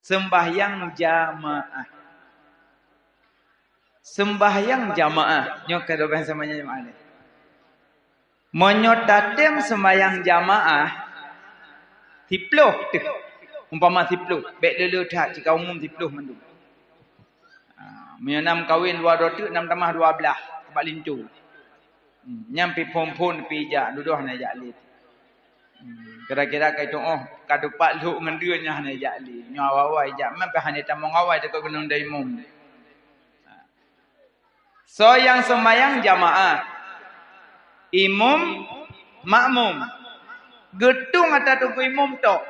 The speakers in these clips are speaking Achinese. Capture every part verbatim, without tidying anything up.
Sembahyang jamaah. Sembahyang jamaah. Nyoe ka dua belas sembahyang jamaah ni. Meunyoe tatem sembahyang jamaah, siploh teuh. Umpama siploh, bék le-le that, cit ka umum siploh mandum. Ha, meunyoe nam kawen dua droe teuk, nam tamah dua blaih, bak linto. Hmm, nyan pi phon-phon pi jak, dudoh hana jak lé. Hmm, kira-kira ka itu, oh, ka dupat lhok ngon dua nyan hana jak lé. Nyoe awai-awai jak, man pih hana tamong awai teuka keunong dai imum. Soe nyang seumayang jamaah? Imum, makmum. Geutueng ata teungku imum tok.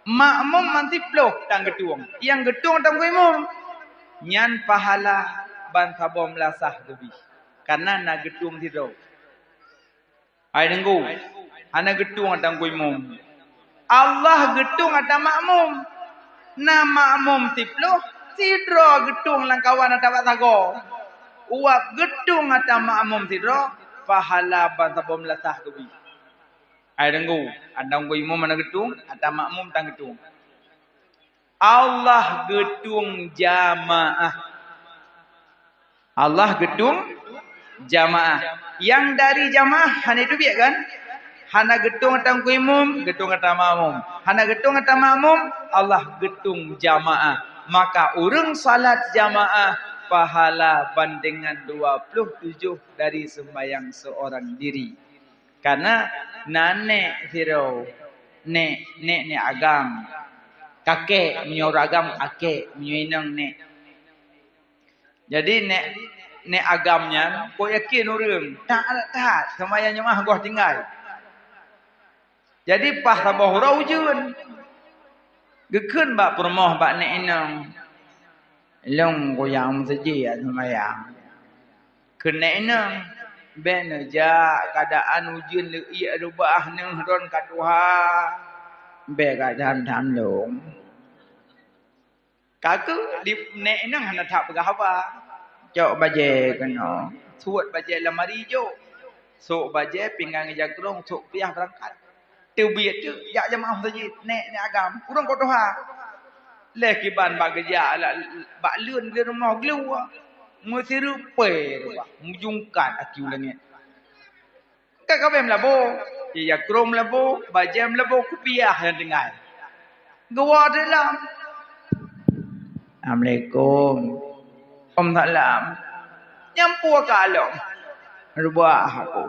Makmum man siploh tan geutueng. Nyang geutueng ata teungku imum, nyan pahala ban saboh meulasah leubeh. Kareuna na geutueng sidroe. Hai Teungku, hana geutueng ata teungku imum. Allah geutueng ata makmum. Na makmum siploh, sidroe geutueng lam kawan ata bak sagoe. Uwab geutueng ata makmum sidroe, pahala ban saboh meulasah geubi. Hai Teungku, ata teungku imum hana geutueng, ata makmum tan geutueng. Allah geutueng jamaah. Allah geutueng jamaah. Nyang dari jamaah hana teubiet kan? Hana geutueng ata teungku imum, geutueng ata makmum. Hana geutueng ata makmum, Allah geutueng jamaah. Maka ureuëng salat jamaah pahala bandengan dua ploh tujoh dari sembahyang seorang diri. Kareuna na nék sidroe, nék, nék, nék agam. Kakek, meunyoe ureuëng agam kakek, meunyoe inong nék. Jadi nék, nék agam nyan, kok yakin ureuëng, that, that, seumayang jamaah goh tinggai. Jadi paih saboh uroe ujeuen. Geukheun bak peurumoh bak nék inong, "Lôn kujak meuseujid seumayang." Kheun nék inong, "Bék neujak, keuadaan ujeuen leuiek reubah neuh, droen ka tuha. Bék gata tham-tham lôn." Ka keuh di nék inong hana that peugah haba. Cok bajée keunoe, suet bajée lamari jok. Sok bajée, pinggan, jakrong, sok piah beurangkat. Teubiet teuk jak jamaah meuseujid, nék, nék agam. Ureuëng ka tuha. Lheueh kiban bak geujak la-, bak leuen di rumoh gluek. Meusireupée reubah, meujungkat akiu langét. Ka kabeh meulaboh, jakrong meulaboh, bajée meulaboh, kupiah nyang tinggai. Geuwoe teuk lom. "Assalamualaikum." "Waalaikumsalam." "Nyang peue ka lom?" "Reubah aku."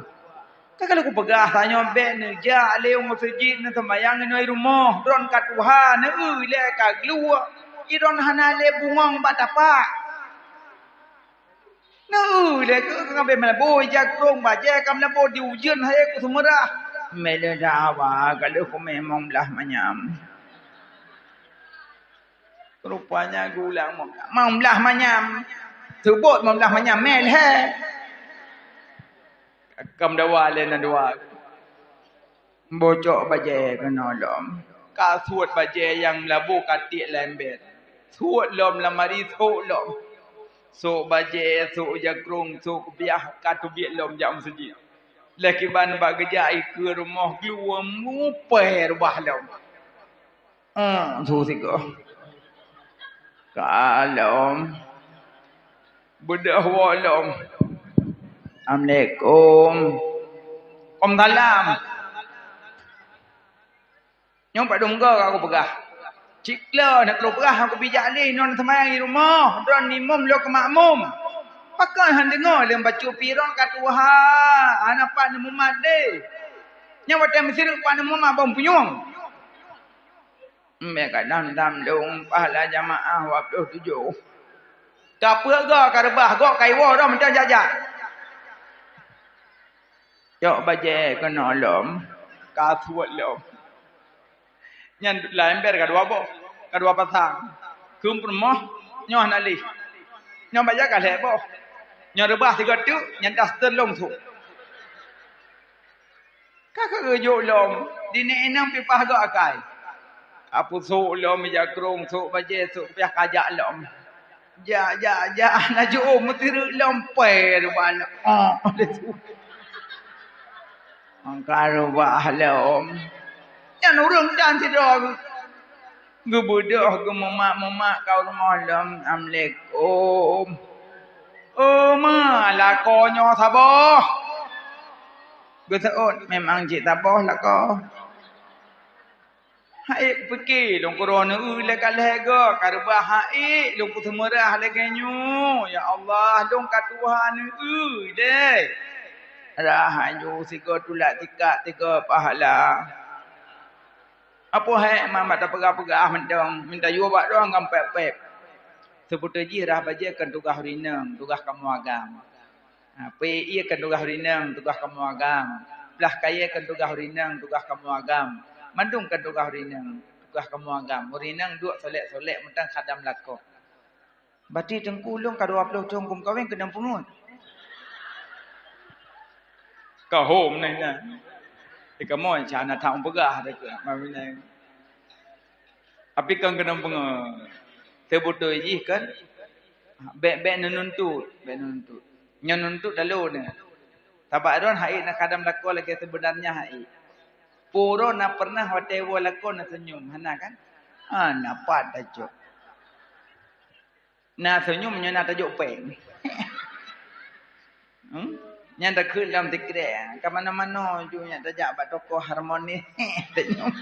"Ka lheueh kupeugah tanyoe bék neujak lé u meuseujid neuseumayang inoe rumoh, droen ka tuha, neueu ilée ka gluek, i droen hana lé bungong bak tapak." Neueu lé keuh ka ngabéh meulaboh, jakrong, bajée ka meulaboh, di ujeuen hai ku seumeurah. Mé lé dawa ka lheueh kumé limong blaih manyam. Rupanya geulang limong blaih manyam. Seubot limong blaih manyam, mé lhée. Ka meudawa lé na dua. Bocok bajée keunoe lom. Ka suet bajée nyang meulaboh ka tiek lam embet. Suet lom lamari, sok lom. Sok bajée, sok jakrong, sok kupiah, ka teubiet lom jak meuseujid. Lheueh kiban bak geujak ikeue rumoh gluek, mupée reubah lom. Hmm, su sigoe. Ka lom. Beudôh woe lom. Assalamualaikum. Waalaikumsalam. Nyoe padum goe ka kupeugah. Cit klo na klo peugah, aku bijak lé, nyoe seumayang di rumoh, droen imum lôn keu makmum. Pakon han deungoe lé bacut pih droen ka tuha, hana pat neumumat lé. Nyoe watée meusireuk pat neumumat bong punyueng. Mé ka dam-dam lôn pahala jamaah dua ploh tujoh. Ka peuet goe ka reubah, goe ka iwoe droe mantong jak-jak. Cok bajée keunoe lom, ka suet lom. Nyan lam ember ka dua boh, ka dua pasang. Keu peurumoh nyoe hana lé. Nyoe bajée ka lhée boh. Nyoe reubah sigoe teuk, nyan daster lom su. Ka keugeujok lom, di nék inong pih paih goe akai. Ka peusok lom, jakrong, sok bajée, sok piah, ka jak lom. Jak, jak, jak, na jiôh meusireuk lom, pée reubah lom. Oh, ka reubah lom. Nyan ureuëng dan sidroe. Geubeudôh geumumat-mumat ka u rumoh lom, "Assalamualaikum." "Oh, ma, lakoe nyoe saboh." Geuseuôt, "Memang cit saboh lakoe." Hai pike lôn keudroe neueu lé ka lhèe goe, ka reubah hai lôn peuseumeurah lagèe nyoe. Ya Allah, lôn ka tuha neueu deh. Rhah laju sigoe tulak tikak tiga pahala. Apoh hai ma bak tapeugah-peugah mantong, mita yue bak doang gampép-pép. Seubeutôi jih rhah bajèe kon tugaih ureueng inong, tugaih kamoe agam. Ha, peuék ié kon tugaih ureueng inong, tugaih kamoe agam. Plah kayèe kon tugaih ureueng inong, tugaih kamoe agam. Mandum kon tugaih ureueng inong, tugaih kamoe agam. Ureueng inong duek solek-solek mantong khadam lakoe. Berarti teungku lôn ka dua ploh thôn keu meukawen keunong peungeut. Ka hom nyan. Di kamoe cah na that peugah dah keu meukawen. Tapi kon keunong peungeut. Seubeutôi jih kan, bèk-bèk neununtut, bèk neununtut. Nyoe nuntut lalu nyoe. Sabab droen hai na khadam lakoe lagèe seubeunarnya hai. Pue droen na pernah watèe woe lakoe na seunyum, hana kan? Hana pat tacok. Na seunyum nyoe na tajok péng. Hmm? Nyan takheun lam sikrek, ka manoe-manoe ju nyan tajak bak toko harmoni. Seunyum.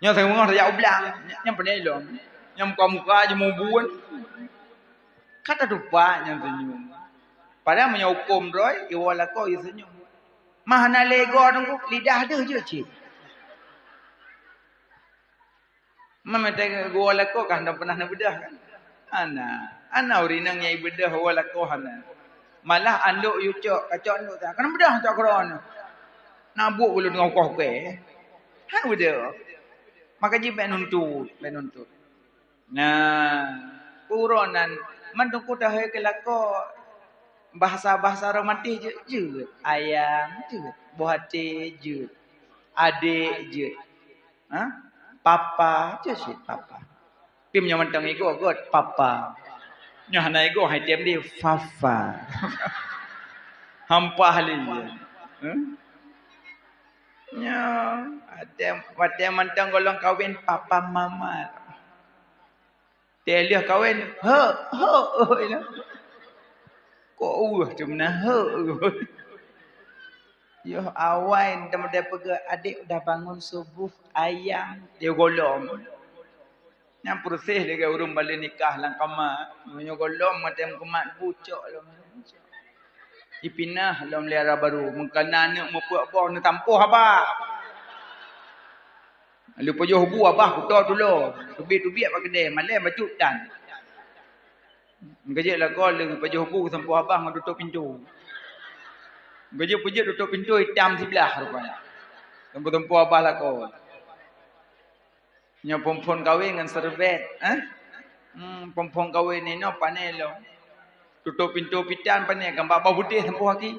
Nyoe seumeungoh tajak u blang, nyan pandai lom. Nyan muka-muka jimubun. Ka tatupat nyan seunyum. Padahai meunyoe hukôm droe, iwoe lakoe, i seunyum. Mah hana lé goe teungku, lidah deuh jeuet cit. Meunyoe geuwoe lakoe ka hana pernah neubeudôh kan? Hana. Hana ureueng inong nyang ibeudôh woe lakoe hana. Malah andok yue cok, kacok andok, "Kan beudôh cok keudroe nyoe." Na buet ulôn teungoh koh kèe. Hana beudôh. Maka jih bèk nuntut, bèk nuntut. Nah, uroe nan mandum ku tahe keu lakoe bahasa-bahasa romantis jeuet, jeuet. Ayang jeuet, boh até jeuet, adek jeuet. Ha? Papa, cit cit papa. Pih meunyoe mantong igoe göt, papa. Nyoe hana igoe, hai tem di, fafa. Hampa lé. Ha? Nyoe, watèe, watèe mantong gohlom kawin, papa mama. Teuh lheueh kawin, "Hok, hok," oh, ilah. Kok weueh tu meunan, "Hok," oh. Yoh awai teuma dia peugah, "Adek udah bangun subuh, ayang," dia gohlom. Nyan peureuseh lagèe ureueng balèe nikah lam kama. Meunyoe gohlom watèe meukumat bu cok lom. Ipinah lom lé ara barô. Meukana aneuk meupeuet boh neutampoh abah. Leupajoh bu abah kuto tulo. Teubiet-teubiet bak keudè, malèe bacut tan. Geujeuet lakoe leupajoh bu sampoh abah ngon tutup pintoe. Geujeuet peujeuet tutup pintoe itam siblah rupanya. Sampoh-sampoh abah lakoe. Nyoe phon-phon kawé ngon serbet, eh? Hmm, phon-phon kawé ninoe pané lom. Tutup pintoe pitan pané, gambar bawah putih sampôh aki.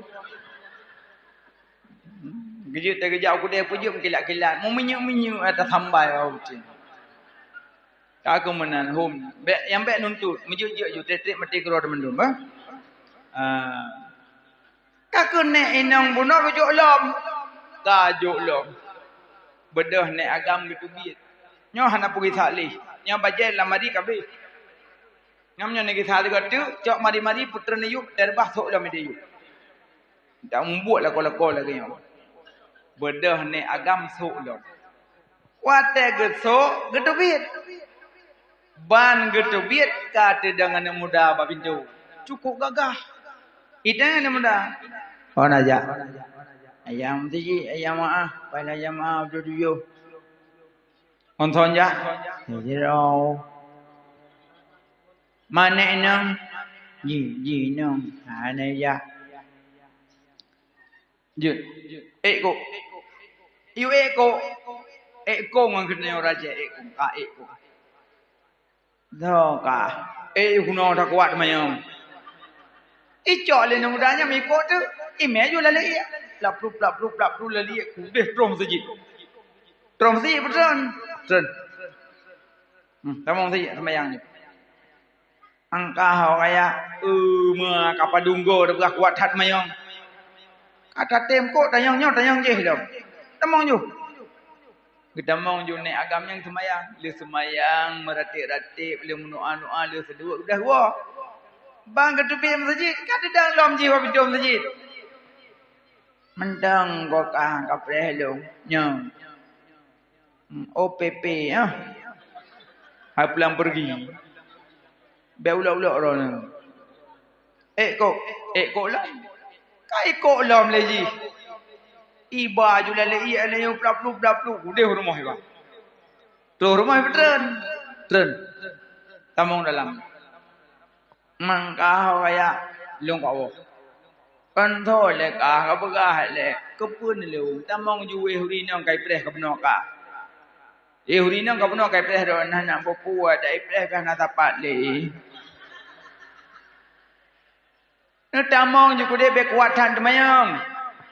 Hmm, geujeuet teugeujak u keudè peujeuet meukilat-kilat, meuminyeuk-minyeuk ata sambai bawah putih. Ka keu meunan hom, bèk, nyang bèk nuntut, meujeuet-jeuet ju trép-trép maté keudroe teumandum, bah. Ah. Ka keuneuk inong bunoe geujok lom. Ka jok lom. Beudôh nèk agam geuteubiet. Nyoe hana peugisa lé. Nyoe bajèe lam mari ka abéh. Nyan nyoe neugisa sigoe teuk, cok mari-mari peutrön yup, teureubah sôk lom idéh yup. Dan mubuet lakoe-lakoe lagèe nyoe. Beudôh nèk agam sôk lom. Watèe geusôk, geuteubiet. Ban geuteubiet ka teudong aneuk muda bak pintoe. Cukup gagah. Idong aneuk muda. Ôn aja. Ayang meuseujid, ayang maáh, pahala ayang maáh tujoh-tujoh. Ôn son jak. Sidroe. Manéh inong. Ji, ji inong. Hana jak. Jeuet. Ék kok. Yue ék kok. Ék kok ngon keuneuk raja ék kok. Ka ék kok. Dho ka. Ék keunoe takuat manyong. Icok lé nang muda nyan mikot tu. Imè ju lalek. Plap plup, plap plup, plap plup lalek. Udeh trom sijik. Trom sijik beutron. Tron. Hmm, tamong sijik sembayang ni. Angka ho raya, eh, ma ka padum go teupeugah kuat that manyong. Ka tatem kok tanyong nyoe, tanyong jih lom. Tamong ju. Geutamong ju nèk agam nyang seumayang. Lheueh seumayang, meuratéb-ratéb, lheueh meudoa-doa, lheueh seudeuek, udah woe. Ban geuteubiet meuseujid, ka teudong lom jih bak pintoe meuseujid. Mantong gob ka kapreh lôn. Nyoe. Hmm, O P P, ah. Hai pulang pergi. Bèk ulok-ulok droeneuh. Ék kok, ék kok lom. Ka ikok lom lé jih. Iba ju lalée ié lé nyoe plap-plup, plap-plup, udeh rumoh iba. Troh rumoh iba treun. Treun. Tamong dalam. Mangka ho kaya lôn ka woe. Kon tho lé ka, ka peugah lé, keupeue lôn tamong ju wéh uri nyoe ka ipreh ka bunoe ka. Eh, uri nyoe ka bunoe ka ipreh droe, na, na, peue-peue dak ipreh ka na sapat lé. Neutamong ju keudeh bèk kuat that teumanyong.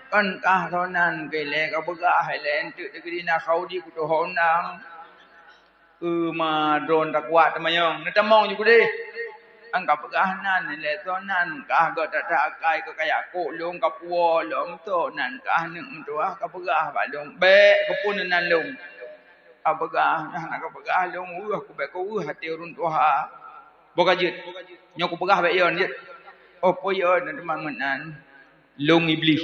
Kon kah droe nan keu ilèe ka peugah ilèe, eunteuk teukeudi na khaudi kutoh undang. Teuma droe takuat teumanyong, neutamong ju keudeh. An ka peugah nan ilèe, droe nan kah gèt that-that akai keu kaya kok lôn ka puwoe lom, droe nan kah neuk meutuah ka peugah bak lôn, bèk keupeue nan lôn. Ka peugah, nah, na ka peugah lôn weueh, kubèk kuweueh até ureueng tuha. Boh ka jeuet. Nyoe kupeugah bèk yon jeuet. Oh, peue yon, teuma meunan. Lôn Iblih.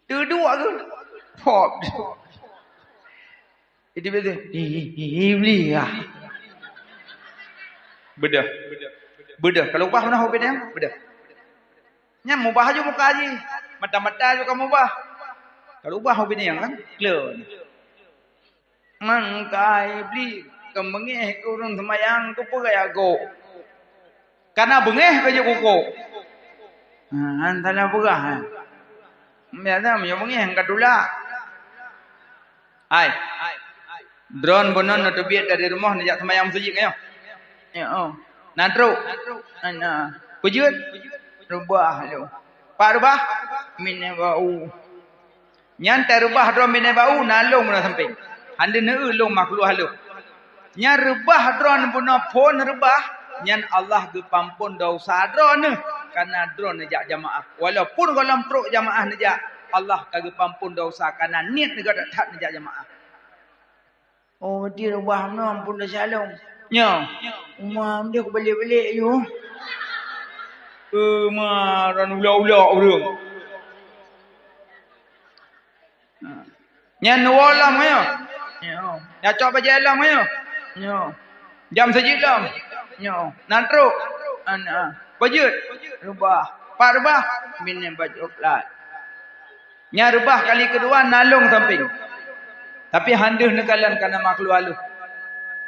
Teuduek keuh. Pop. Jadi betul. Iblih ah. Beudôh. Beudôh. Kalau ubah mana hobi dia? Beudôh. Nyan mubah aju muka jih. Mata-mata aju ka mubah. Kalau ubah hobi dia kan? Kleu. Mangka Iblih keu meungéh keu ureueng seumayang keupeue gaya gok. Kana beungéh keu jeuet kukok. Ha, han salah peugah, ha. Biasa meunyoe beungéh ka tulak. Hai. Droen bunoe neuteubiet dari rumoh neujak seumayang meuseujid nyoe. Ya, oh. Na trok. Ana. Peujeuet. Reubah lom. Pat reubah? Miné bau. Nyan tareubah droe miné bau na lôn bunoe sampéng. Hana neueu lôn makhluk halôh. Nyan reubah droe bunoe phon reubah, nyan Allah geupeuampon desya droeneuh kareuna droe neujak jamaah. Walaupun gohlom trok jamaah neujak, Allah ka geupeuampon desya kareuna niet neugadat that neujak jamaah. Oh, di reubah nyoe ampun desya lôn. Nyoe. Uma meudieuh kubalek-balek yue. Teuma droen ulok-ulok ureueng. Nyan neuwoe lom nyoe. Nyoe. Nyacok bajèe lom nyoe. Nyoe. Jam seujid lom. Nyoe. Na trok. Ana. Peujeuet. Reubah. Pat reubah. Miné bajèe plat. Nyan reubah kali keudua na lôn sampéng. Tapi han deuh neukalon kareuna makhluk halôh.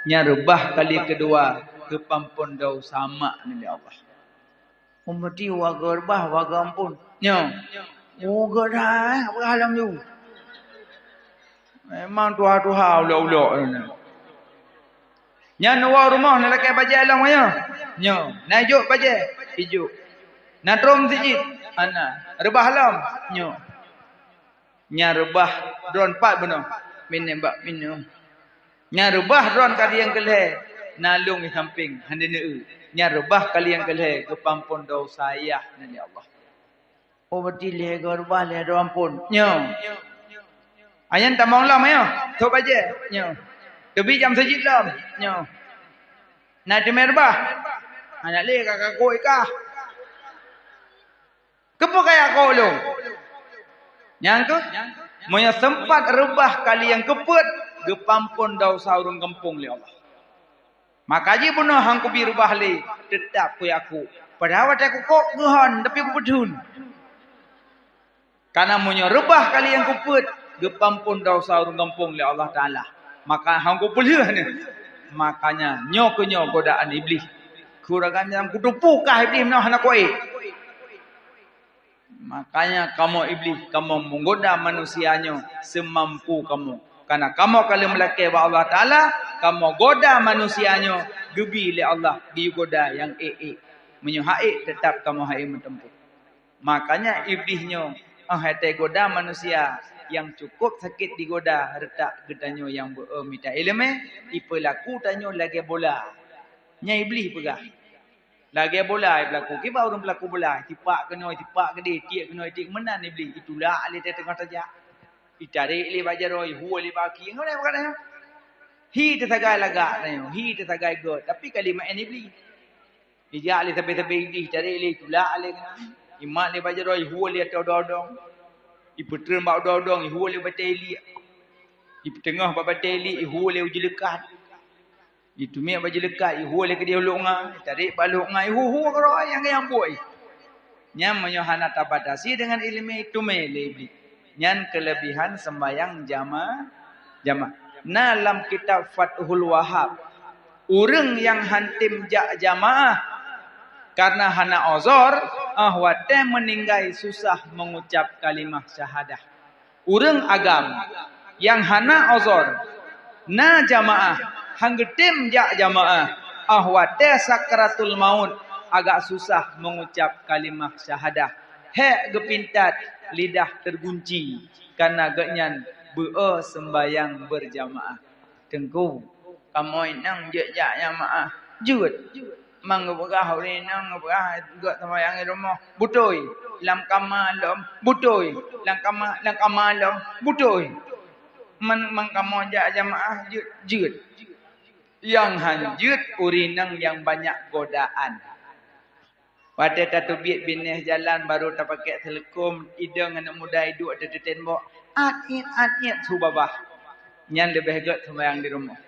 Nyan reubah kali keudua geupeuampon desya mak lé Allah. Umpati wagoe reubah, wagoe ampon. Nyoe. Ugoe dah, eh, peugah lom ju. Memang tuha-tuha ulok-ulok. Nyan neuwoe rumoh neulakèe bajèe lom nyoe. Nyoe, na ijok bajèe, ijok. Na trok meuseujid, ana. Reubah lom, nyoe. Nyan reubah droen pat bunoe, miné bak miné. Nyan reubah droen kali nyang keulhèe, na lôn di sampéng, hana neueu. Nyan reubah kali nyang keulhèe geupeuampon desya yah lé Allah. Oh, berarti lhèe goe reubah lhèe droe ampon. Nyoe. Nyan tamong lom nyoe. Trok bajèe. Nyoe. Teubiet jam seujid lom. Nyoe. Na teumé reubah. Hana lé ka kakok ikah. Keupeue kaya kok lôn? Nyan keuh, meunyoe seumpat reubah kali nyang keupeuet, geupeuampon desya ureueng gampông lé Allah. Maka jih bunoe han kubi reubah lé, teutap kuyaku. Padahai watèe kukok geuhon, tapi kupeutheun. Kareuna meunyoe reubah kali nyang keupeuet, geupeuampon desya ureueng gampông lé Allah Taala. Maka han kupeulheueh nyoe. Makanya, nyoe keuh nyoe godaan Iblih. Keu ureueng nyang kuteupue kah Iblih meunoe hana kuék. Makanya kamoe Iblih, kamoe meugoda manusia nyoe seumampu kamoe. Kareuna kamoe ka lheueh meulakèe bak Allah Taala, kamoe goda manusia nyoe geubi lé Allah, geugoda nyang ék-ék. Meunyoe han ék, teutap kamoe han ék meuteumpo. Makanya Iblih nyoe, óh watèe goda manusia nyang cukôp sakét digoda, reutak geutanyoe nyang beu-, eh, mita iéleumé, ipeulaku tanyoe lagèe bola. Nyan Iblih peugah. Lagèe bola ipeulaku. Kiban ureueng peulaku bola, tipak keunoe, tipak keudéh, tiek keunoe, tiek meunan Iblih, itulak lé teungoh tajak. Itarek lé bak jaroe, ihue lé bak akhé, ngon bukan nyoe. Hi teusagai lagak tanyoe, hi teusagai gét, tapi ka lé meu'én Iblih. Ijak lé sabe-sabe Iblih, tarek lé, itulak lé keunan. Imat lé bak jaroe, ihue lé ateueh odong-odong. Ipeutreun bak odong-odong, ihue lé batée iliek. Ipeuteungoh bak batée iliek, ihue lé u jeuleukat. Itumiet bak jeuleukat, ihue lé keudeh u lôn nga, itarek bak lôn nga, ihue-hue keudroe nyang nyang buet. Nyan meunyoe hana tabatasi deungon ileumé, itumé lé Iblih. Nyan keulebihan seumbahyang jama-, jamaah. Na lam kitab Fathul Wahhab, ureuëng nyang han tem jak jamaah karena hana uzur, óh watée meuninggai susah mengucap kalimah syahadah. Ureuëng agam nyang hana uzur, na jamaah, han geutem jak jamaah, óh watée sakratul maut agak susah mengucap kalimah syahadah. Hék geupintat, lidah tergunci, karena gobnyan beu-o seumbahyang berjamaah. Teungku, kamoe inong jeuet jak jamaah? Jeuet. Mang geupeugah ureuëng inong, geupeugah gét seumayang di rumoh, beutôi. Lam kama lom, beutôi. Lam kama, lam kama lom, beutôi. Man, man kamoe jak jamaah, jeuet, jeuet. Nyang han jeuet ureuëng inong nyang banyak godaan. Watée tateubiet binéh jalan, barô tapakée seuleukom, idong aneuk muda iduek ateueh teumbok, at-iet, at-iet su babah. Nyan leubeh gét seumayang di rumoh.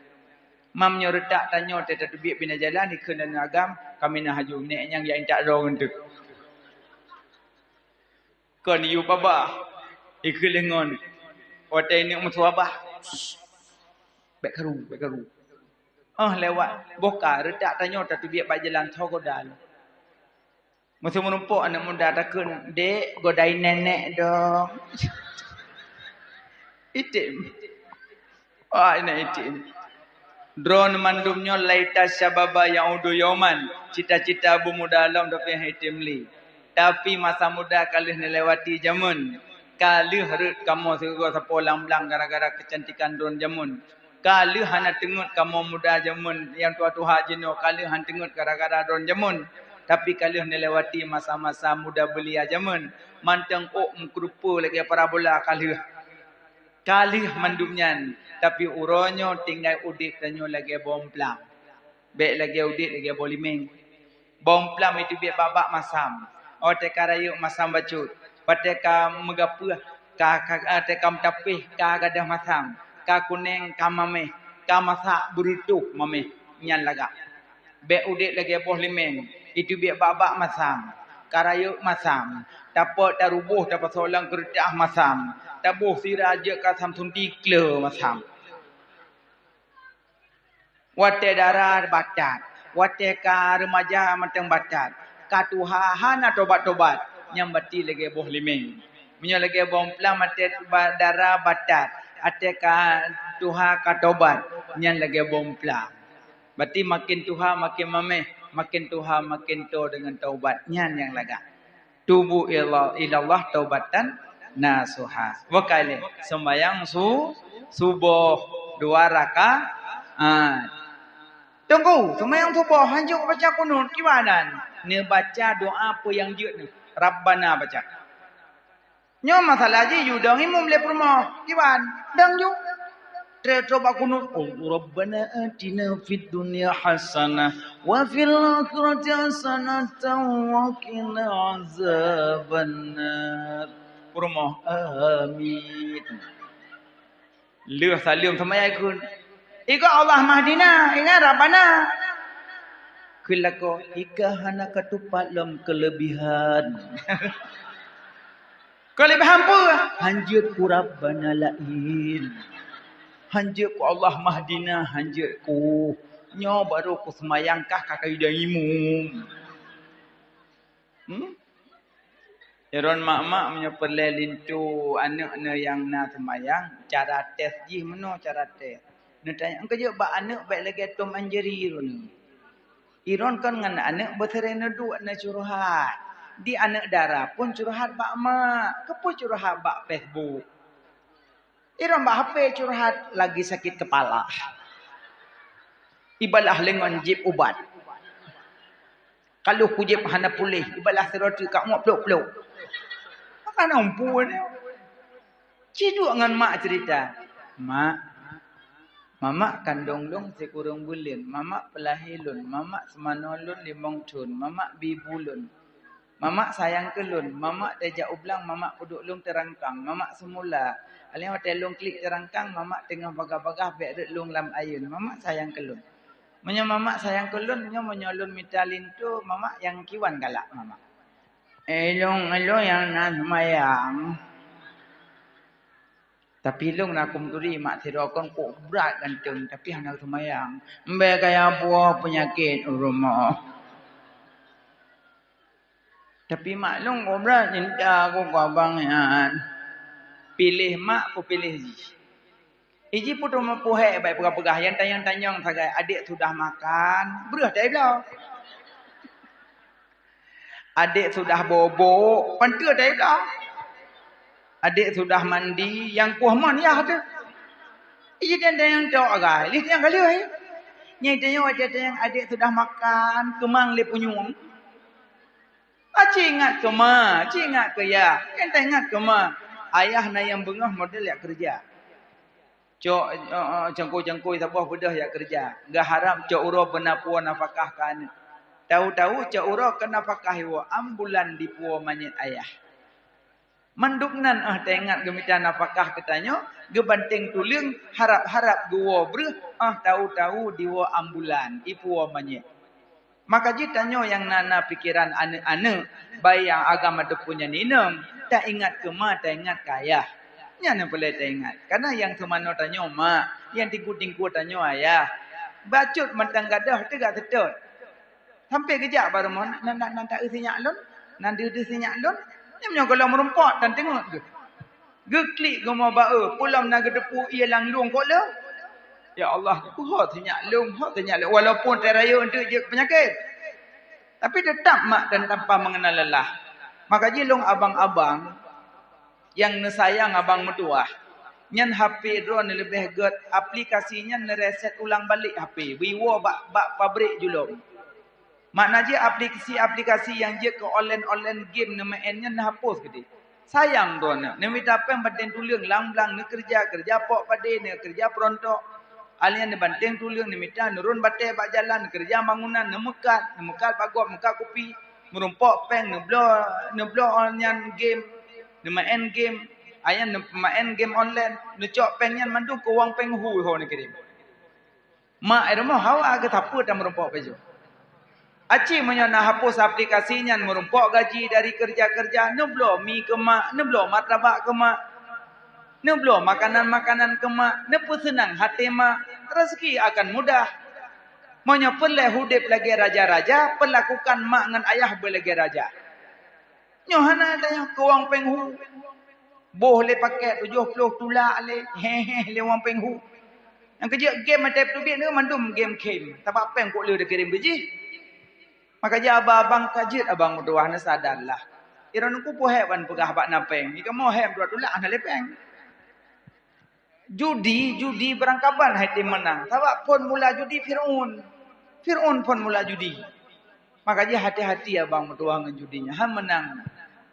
Mam nyoe reutak tanyoe, watée tateubiet binéh jalan, ikheun lé aneuk agam, "Kami na haju, nék nyang jak intat droe ngon teuk." Kon yue babah, ikheun lé ngon, watée ineuk meusu babah, "Bék karu, bék karu." Óh lewat, boh ka reutak tanyoe tateubiet bak jalan, tho goda lom. Meuseu meurumpok aneuk muda takheun, "Dek, godai nenek dong." Item. Wah, ineuk item. Droeneuh mandum nyoe laita syababa ya'udu yauman. Cita-cita beumeumuda lom, tapi han item lé. Tapi masa muda ka lheueh neulewati jameun. Ka lheueh rhot kamoe sigoe sapo lam blang gara-gara keucantikan droeneuh jameun. Ka lheueh hana teungeut kamoe muda jameun, nyang tuha-tuha jinoe ka lheueh han teungeut gara-gara droeneuh jameun. Tapi ka lheueh neulewati masa-masa muda belia jameun. Mantong ôk meukeureupeue lagée parabola ka lheueh. Ka lheueh mandum nyan, tapi uroe nyoe tinggai udeb tanyoe lagée boh plam. Bék lagée udeb lagée boh limeng. Boh plam iteubiet bak-bak masam. Watée ka rayeuk masam bacut. Watée ka meugapeueh, ka, ka, watée ka meutapéh, ka gadôh masam. Ka kuneng, ka maméh. Ka masak, beureutoh maméh. Nyan lagak. Bék udeb lagée boh limeng, iteubiet bak-bak masam. Ka rayeuk masam. Tapot, taruboh, tapasoe lam keureutah masam. Taboh sira jeuet ka samsung tikle masam. Watée dara batat, watée ka reumaja mantong batat, ka tuha hana tobat-tobat, nyan bati lagée boh limeng. Meunyoe lagée boh plam, watée ba-, dara batat, watée ka tuha ka tobat, nyan lagée boh plam. Bati makin tuha makin maméh, makin tuha makin toe deungon taubat, nyan nyang lagak. Tubu ila, ilallah taubatan nasuha. Bukai lé, seumayang su-, suboh dua rakaat. Teungku, seumayang suboh hanjeuet baca kunut, kiban nan? Neubaca doa peue nyang jeuet nyoe. Rabbana baca. Nyoe masalah jih yue dong imum lé peurumoh, kiban? Dong ju. Tré-tré bak kunut, "Oh, Rabbana atina fid dunya hasanah wa fil akhirati hasanatan wa qina azabannar." Peurumoh, amin. Lheueh saleuem seumayang ikheun, "Ika Allah mahdina, ingat Rabbana." Kheun lakoe, "Ika hana katupat lom keuleubihan." Keuleubihan peue? Hanjeuet ku Rabbana laén. Hanjeuet ku Allah mahdina, hanjeuet ku. Nyoe barô ku seumayang kah ka kayue dong imum. Hmm? Droen mak-mak meunyoe peureulée linto aneuëk neuh nyang na seumayang, cara tes jih meunoe cara tes. Neutanyong keujeuet bak aneuëk bék lagée Tom and Jerry droeneuh. Droen kon ngon aneuëk beusering neuduek neucurhat. Di aneuëk dara pun curhat bak mak, keupeue curhat bak Facebook. Droen bak H P curhat lagi sakit kepala. Ibalah lé ngon jieb ubat. Kalau kujieb hana puléh, ibalah sidroe teuk ka muak plok-plok. Maka na umpun. Ciduek ngon mak cerita. Mak, mamak kandong lôn sikureueng buleuen, mamak peulahé lôn, mamak seumanoe lôn limong thon, mamak bi bu lôn. Mamak sayang keu lôn, mamak tajak u blang, mamak peuduek lôn teurangkang, mamak seumula. Alèh watèe lôn klik teurangkang, mamak teungoh bagah-bagah bèk rhot lôn lam ayeuen, mamak sayang keu lôn. Meunyoe mamak sayang keu lôn, nyoe meunyoe lôn mita linto, mamak nyang kiwan galak mamak. Eh, lôn, lôn nyang na seumayang. Tapi lôn na keumeuturi mak sidroe kon kok brat ganteng, tapi hana seumayang. Mbè kaya buah peunyakét u rumoh. Tapi mak lôn kok brat cinta keu abang nyan. Piléh mak peupiléh jih. Iji putôh meupuhèk bak peugah-peugah nyang tanyong-tanyong sagai, "Adek sudah makan?" Breuh tai bloe. "Adek sudah bobo?" Panteue tai bloe. "Adek sudah mandi?" Nyang kueh mon yah teuh. Iji tanyong-tanyong tok agai, lheuh nyang ka lheuh. Nyang tanyong watèe tanyong, "Adek sudah makan?" Keumang lé punyueng. Aci ingat keu ma, aci ingat keu yah. Nyang taingat keu ma. Ayah na nyang beungoh model jak keureuja. Cok, eh, eh, cangkôi-cangkôi saboh beudôh jak keureuja. Geuharab cok uroe beuna puwoe nafakah keu aneuk. Tahu-tahu cok uroe keu nafakah iwoe ambulan dipuwoe manyét ayah. Mandum nan, eh, taingat geumita nafakah keu tanyoe, geubanteng tuleueng, harab-harab geuwoe breuh, eh, tahu-tahu diwoe ambulan, ipuwoe manyét. Maka jih tanyoe nyang na, na pikeran aneuk-aneuk, baik nyang agam ataupun nyang inong, taingat keu ma, taingat keu ayah. Nyan nyang peureulèe taingat. Karena nyang seumanoe tanyoe mak, nyang tingku-tingku tanyoe ayah. Bacut mantong gadôh teuga seutôt. Sampai geujak bak rumoh, "Nan, nan, nan taeu sinyak lôn, nan deuh-deuh sinyak lôn." Nyan meunyoe gohlom meurumpok tan teungeut geuh. Geuklik geumoe ba-e, peue lom na geuteupeue ié lam lueng kok lôn. Ya Allah, peue ho sinyak lôn, ho sinyak lôn. Walaupun tai rayeuk enteuk jeuet peunyakét. Tapi teutap mak dan tanpa mengenal lelah. Maka jih lôn abang-abang nyang neusayang abang meutuwah, nyan H P droeneuh leubeh gèt, aplikasi nyan neureset ulang balek H P, beuiwoe bak, bak pabrik julom. Makna jih aplikasi-aplikasi nyang jeuet keu online-online game neumeu'en nyan neuhapus keudeh. Sayang droeneuh, neumita péng banteng tuleueng lam blang, neukeureuja, keureuja pok padé, neukeureuja peurontok. Alèh nyan neubanteng tuleueng, neumita nurun batèe bak jalan, neukeureuja bangunan, neumeukat, neumeukat bak gob, meukat kupi, meurumpok péng, neubloe, neubloe nyan game, neumeu'en game, ayah neumeu'en game online, neucok péng nyan mandum keu wang péng hu ho neukirém. Mak i rumoh hawa geusapeue tan meurumpok pajoh. Aci meunyoe na hapus aplikasi nyan meurumpok gaji dari keureuja-keureuja, neubloe mi keu mak, neubloe martabak keu mak, neubloe makanan-makanan keu mak, neupeuseunang até mak, rezeki akan mudah. Meunyoe peureulèe udép lagèe raja-raja, peulakukan mak ngon ayah beulagèe raja. Nyoe hana tanyoe keu wang péng hu. Boh lé pakèt tujoh ploh tulak lé, héh-héh lé wang péng hu. Nyang keujeuet game watèe teubiet nyoe mandum game khém. Sabab péng kok le takirém keu jih. Maka jih abang-abang ka jeuet abang meutuwah, neusadarlah. Droeneuh ku peue hék ban peugah bak na péng. Jikamoe hék dua tulak hana lé péng. Judi, judi barangkaban hai tem meunang. Sabab phon mula judi Fir'aun. Fir'aun phon mula judi. Maka jih hati-hati abang meutuwah ngon judi nyan. Han meunang.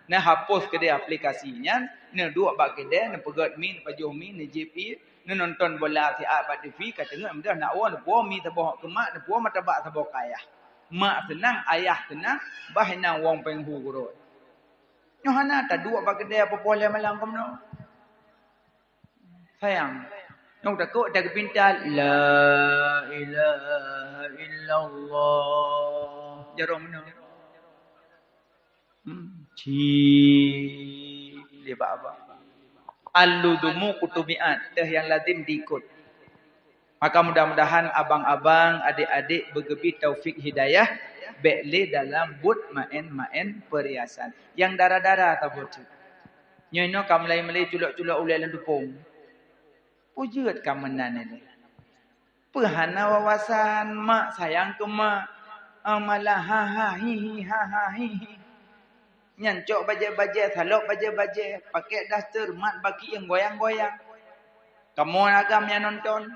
Neuhapus keudeh aplikasi nyan, neuduek bak keudè, neupeugèt mi, neupajoh mi, neujieb ié, neunonton bola siat bak T V, ka teungeut meudah nak woe neupuwoe mi saboh keu mak, neupuwoe martabak saboh keu ayah. Mak seunang, ayah seunang, bah inan wang péng hu keurot. Nyoe hana taduek bak keudè peupuwoe lhèe malam keunoe. Sayang. Nyang takot dah geupinta, "La ilaha illallah." Jaroe meunoe. Hmm, ci, lé bak abang. Al-luzumu kutumi'at, teuh nyang lazim diikot. Maka mudah-mudahan abang-abang, adik-adik beugeubri taufik hidayah, bèk lé dalam buet maén-maén peuriasan. Nyang dara-dara taboh teuk. Nyoe inoe ka meulai-meulai culok-culok ulèe lam teupông. Peue jeuet ka meunan ilèe? Peue hana wawasan mak sayang keu mak, eh, malah ha ha hi hi, ha ha hi hi. Nyan cok bajèe-bajèe, salop bajèe-bajèe, pakèk daster, mat baki nyang goyang-goyang. Kamoe agam nyang nonton.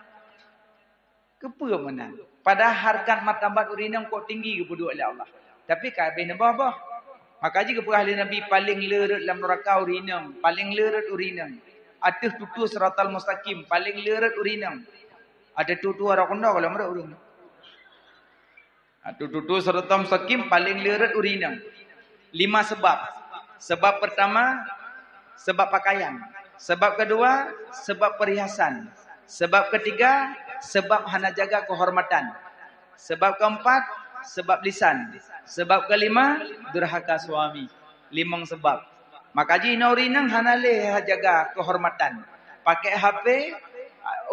Keupeue meunan? Padahai hareukat martabat ureueng inong kok tinggi geupeuduek lé Allah. Tapi ka habéh neuboh-boh. Maka jih geupeugah lé Nabi, paléng le rhot lam nuraka ureueng inong, paléng le rhot ureueng inong. Ateueh tutoe siratal mustaqim, paleng le rot ureueng inong. Ateueh tutoe arah keunoe kalau meurot ureueng. Ateueh tutoe siratal mustaqim, paleng le rot ureueng inong. Lima sebab. Sebab pertama, sebab pakaian. Sebab kedua, sebab perhiasan. Sebab ketiga, sebab hana jaga kehormatan. Sebab keempat, sebab lisan. Sebab kelima, durhaka suami. Limong sebab. Maka jih inoe ureueng inong hana lé jaga kehormatan. Pakai H P,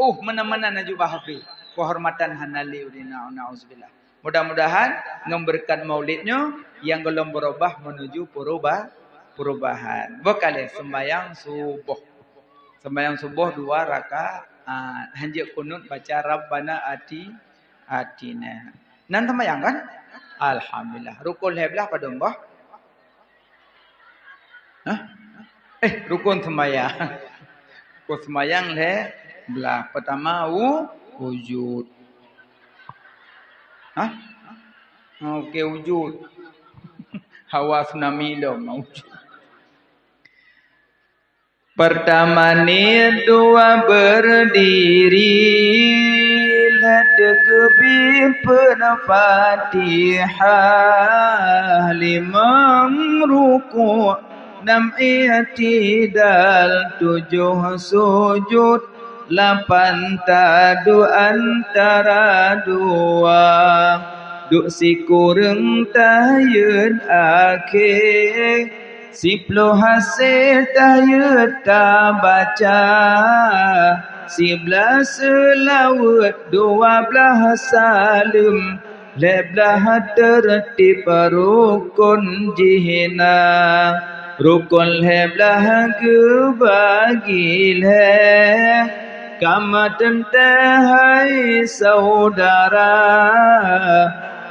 uh, meunan-meunan aju bak H P. Kehormatan hana lé ureueng inong, na'udzubillah. Mudah-mudahan ngon beureukat maulid nyoe nyang gohlom beurubah menuju peurubah-, perubahan. Boh ka lheueh sembahyang suboh. Sembahyang suboh dua rakaat. Hanjeuet kunut baca Rabbana ati, atina. Nan sembahyang kan? Alhamdulillah. Rukun lhèe blah padum boh? Hah? Eh, rukun sembahyang. Rukun sembahyang lhèe blah. Pertama, wu-, wujud. Hah? Oke, wujud. Hawa tsunami lom, wujud. Pertama niet, dua berdiri, lhèe teukeubi peuet Fatihah, limong ruku', nam i'tidal, tujoh sujud, lapan taduek antara dua, duek sikureueng tahiyat akhé. Siploh hasé tahiyat tabaca, siblaih seulaweuet, dua blaih saleuem, lhèe blaih teurtib rukun jih na. Rukun lhèe blaih geubagi lhèe. Ka meuteuntèe hai saudara,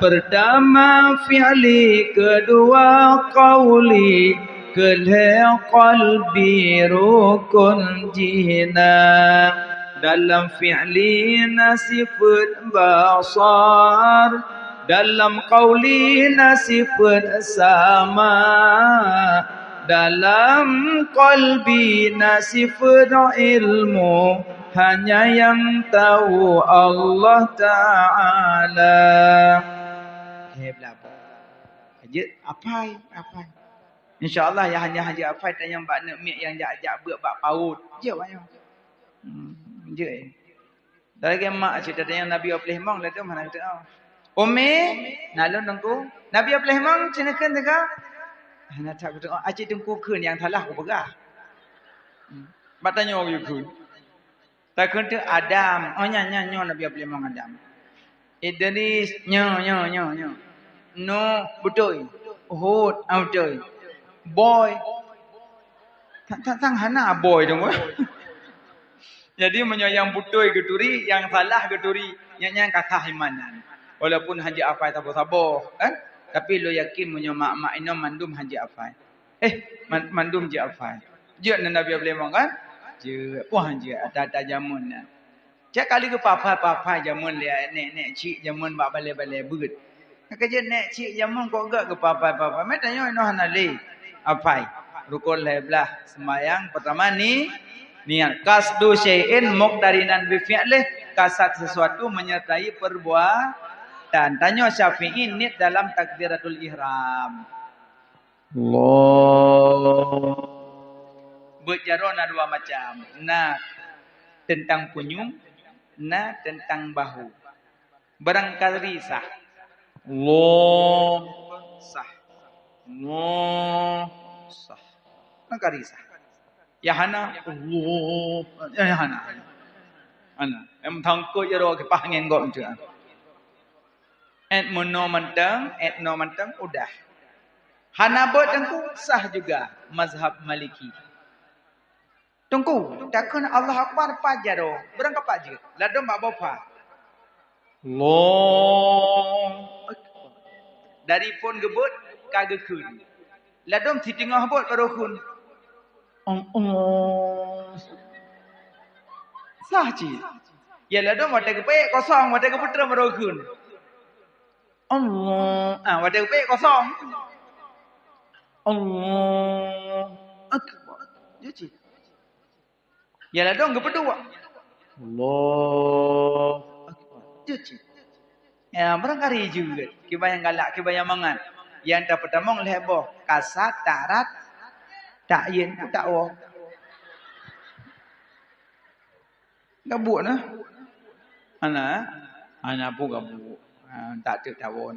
pertama fi'li, keudua qauli, keulhèe qalbi rukun jih na. Dalam fi'li na sifeuet basar, dalam qauli na sifeuet sama, dalam qalbi na sifeuet ilmu, hanya nyang tau Allah Ta'ala. Hei, beulah. Jeuet apai, apai. Insya Allah, ya hanya, hanya apai tanyong bak neuk miet nyang jak-jak beuet bak paut. Jeuet, bak nyoe. Hmm, jeuet. Dari mak cit tanyong Nabi Ibrahim mong lah tu, mana tu? Umi, nalon nengku. Nabi Ibrahim mong cit neukheun teuka. Hana tak beutôi. Acit teungku kheun nyang salah kupeugah. Hmm. Bak tanyoe yue kheun. Takheun teuk Adam. Oh, nyan, nyan, nyoe Nabi Ibrahim mong Adam. Idris, nyoe, nyoe, nyoe, nyoe. Nuh, beutôi. Hud, ah, beutôi. Boy. Tang, tang, tang hana boy dong. Jadi, meunyoe nyang beutôi geuturi, nyang salah geuturi, nyan, nyan ka sah iman nyan. Walaupun hanjeuet hafai saboh-saboh, kan? Tapi lôn yakin meunyoe mak-mak inong mandum hanjeuet hafai. Eh, man-, mandum jeuet hafai. Jeuet na Nabi Ibrahim kan? Jeuet. Puah jeuet ata-ata jameun na. Cak kali geupapai-papai jameun lé nèk-nèk chik jameun bak balèe-balèe beuet. Ka jeuet nèk chik jameun kok gak geupapai-papai. Meutanyoe inoe hana lé. Apai. Rukun lhèe blah sembahyang pertama ni niat. Qasdu syai'in muqtarinan bi fi'lih, kasat sesuatu menyertai perbuatan. Tanyoe Syafi'i niet dalam takbiratul ihram. Allah. Beuet jaroe na dua macam. Na teuntang punyueng, na teuntang bahu. Barangkali sah. Allah. Sah. Allah. Sah. Barangkali sah. Ya hana. Allah. Ya, ya hana. Hana. Em thangkot jaroe kipah ngon gop tu. Et meunoe mantong, et noe mantong, udah. Hana beuet teungku, sah juga mazhab Maliki. Teungku, takheun Allahu Akbar pajan jaroe, barangkapat jeuet. Ladôm bak boh pha. Allahu Akbar. Dari phon geubeuet, ka geukheun. Ladôm siteungoh beuet baru kheun. Ong, ong. Sah cit. Ya, ladôm watèe geupeuék kosong, watèe geupeutrön baru kheun. Allah. Ah, watèe geupeuék kosong. Allahu Akbar. Ya cit. Ya ladôm geupeuduek. Allahu Akbar. Jeuet cit. Ya, barangkali jeuet. Kiban nyang galak, kiban nyang mangat. Nyang tapeutamong lhèe boh. Kasat, ta'rat, ta'yin, pun ta'wo. Gabuk na. Hana, hana pun gabuk. Ha, tak teuk ta'wo.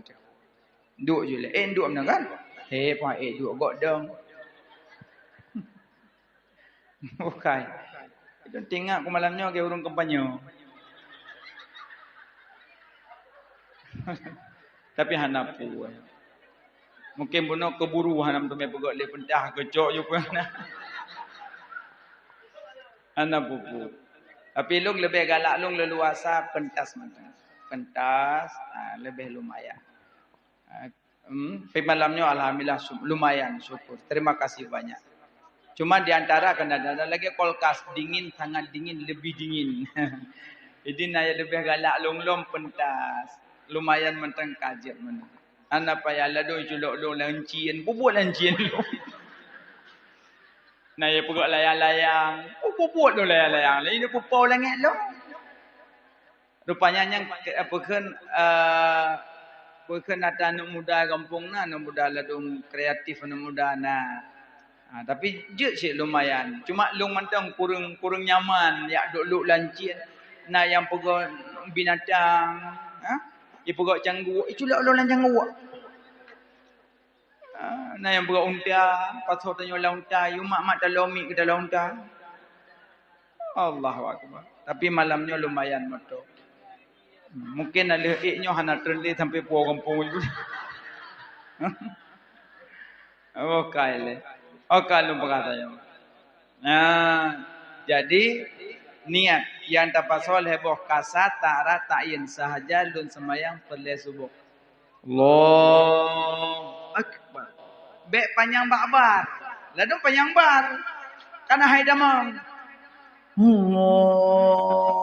Duek ju lé. Eh, duek meunan kan? Eh, pah, eh, duek gok dong. Bukai. Itu tingak ku malam nyoe ke ureueng kampanye. Tapi hana peue. Mungkin bunoe keburu hana meuteumé peugöt lé, peuntas geucok ju peue hana. Hana peue-peue. Tapi lôn leubeh galak lôn leuluasa pentas mantong. Pentas, ah, leubeh lumayan. Ah, hmm, tapi malam nyoe alhamdulillah su-, lumayan, syukur. Terima kasih banyak. Cuma di antara kadang-kadang lagi kulkas dingin, sangat dingin, lebih dingin. Jadi na nyang leubeh galak lôn-lôn pentas. Lumayan mantong ka jeuet meunan. Hana payah ladôm culok lôn lam cin, bubuet lam cin lôn. Na nyang peugöt layang-layang, oh, bubuet lôn layang-layang. Laén pupau langét lôn. Rupanya nyang, eh, peukheun, eh, peukheun atra aneuk muda gampông na, aneuk muda ladôm kreatif aneuk muda na. Ha, tapi jeuet cit lumayan. Cuma lôn mantong kureueng, kureueng nyaman jak duek-duek lam cin. Na nyang peugöt binatang, ha? Ipeugöt cangguek, iculok lôn lam cangguek. Ah, na nyang peugöt unta, pasoe tanyoe lam unta, yue mak-mak talom miet keu dalam unta. Allahu Akbar. Tapi malam nyoe lumayan mantong. Mungkin na lheueh ék nyoe hana treun lé sampai puwoe gampông ju. Oh, kai lé. Oh, ka lôn peugah tanyoe. Nah, jadi niat nyang tapasoe lhèe boh kasat, ta'rat, ta'yin sahaja lôn seumayang peureulèe suboh. Allahu Akbar. Bèk panyang bak bar. Ladôm panyang bar. Kana hai damong. Allahu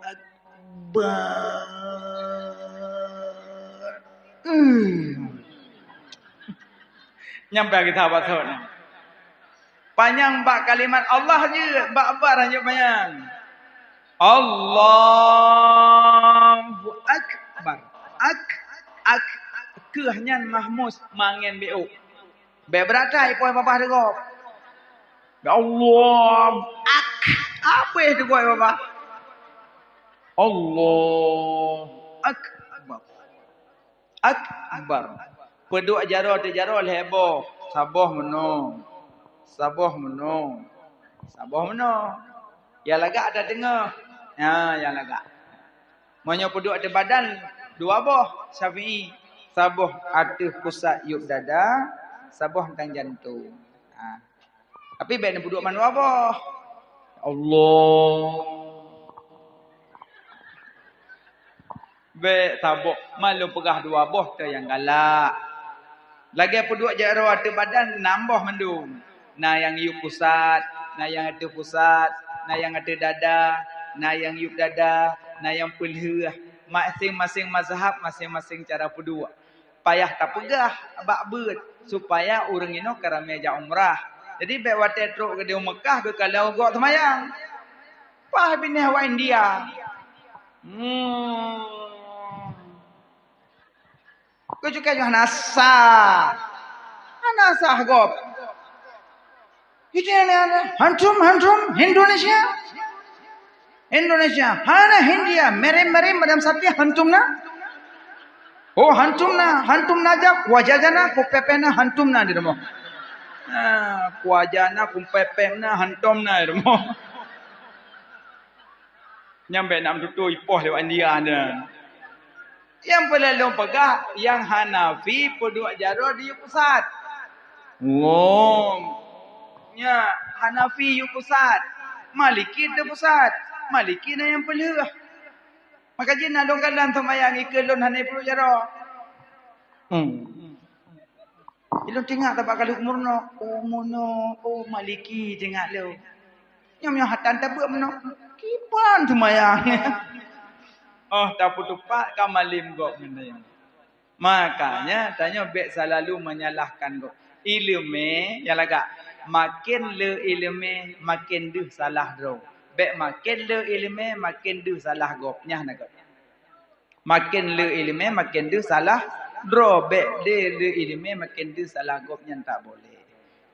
Akbar. Hmm. Nyampe kita baca ni. Panyang bak kalimat Allah jeuet, bak bar hanjeuet panyang. Allahu Akbar. Ak, ak, keuh nyan mahmus, mangen biôk. Bèk beuratai poh babah deungoe. Ya Allah, ak, abéh deungoe babah. Allahu Akbar. Akbar. Peuduek jaroe teuh jaroe lhèe boh. Saboh meunoe. Saboh meunoe. Saboh meunoe. Nyang lagak ata teungoh. Ha, nyang lagak. Meunyoe peuduek ateueh badan, dua boh Syafi'i. Saboh ateueh pusat yup dada, saboh nang jantông. Ha. Tapi bèk neupeuduek mandua boh. Allah. Bèk saboh, man lôn peugah dua boh teuh nyang galak. Lagèe peuduek jaroe ateueh badan nam boh mandum. Na nyang yup pusat, na nyang ateueh pusat, na nyang ateueh dada, na nyang yup dada, na nyang peulheueh. Maséng-maséng mazhab, maséng-maséng cara peuduek. Payah tapeugah bak beuet supaya ureueng inong ka ramè jak umrah. Jadi bèk watèe trok keudéh Meukah geukalon gok seumayang. Paih binéh awak India. Hmm. Keucukai hana sah. Hana sah gob. Hantum, hantum, Indonesia. Indonesia. Hana Hindia. Merim, merim, madam sapi, hantum na. Oh, hantum na. Hantum na jak, wajajana, kupepena, hantum na di rumoh. Ah, kuajana, kupepena, hantom na di rumoh. Nyang bèk nak meututoe ipoh lewat India nyan. Nyang peuleueh lôn peugah, nyang Hanafi peuduek jaroe di yup pusat. Wong. Nya, Hanafi yup pusat. Maliki di pusat. Maliki na nyang peulheueh. Maka jih na lôn kalon seumayang ikeue lôn hana peuduek jaroe. Hmm. Ilôn teuingat tabak kali umur nyoe, umur nyoe, oh, Maliki teuingat lôn. Nyoe meunyoe hatan tabeuet meunoe, kiban seumayang. Oh, tapeutupat ka malem gob meunan. Makanya, tanyoe bèk salalu menyalahkan gob. Ileumèe nyang lagak. Maken le iéleumé, maken deuh salah droe. Bék maken le iéleumé, maken deuh salah gob. Nyan na gob. Maken le iéleumé, maken deuh salah droe. Bék deuh le iéleumé, maken deuh salah gob, nyan tak boleh.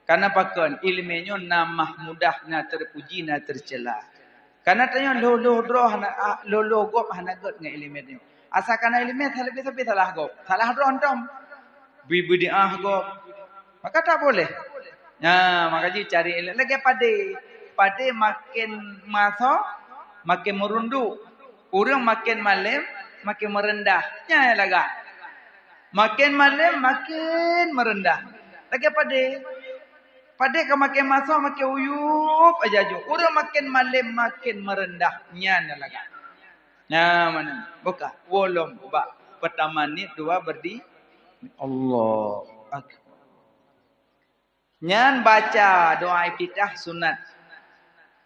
Karena pakon? Iéleumé nyoe na mahmudah, na terpuji, na tercela. Karena tanyoe lhôh-lhôh droe hana, ah, lhôh-lhôh gob hana gét ngon iéleumé nyoe. Asai kana iéleumé, salah, salah gob. Salah droe hantom. Bri beudiah gob. Maka tak boleh. Nah, maka jih cari iéleumé. Lagée padé. Padé maken maso, maken meurunduk. Ureuëng maken malém, maken meureundah. Nyan lagak. Maken malém, maken meureundah. Lagée padé. Padé ka maken maso, maken uyup aja ju. Ureuëng maken malém, maken meureundah. Nyan lagak. Nah, mana? Buka. Wolom bak pertama ni dua berdi. Allahu Akbar. Nyan baca doa iftitah sunat.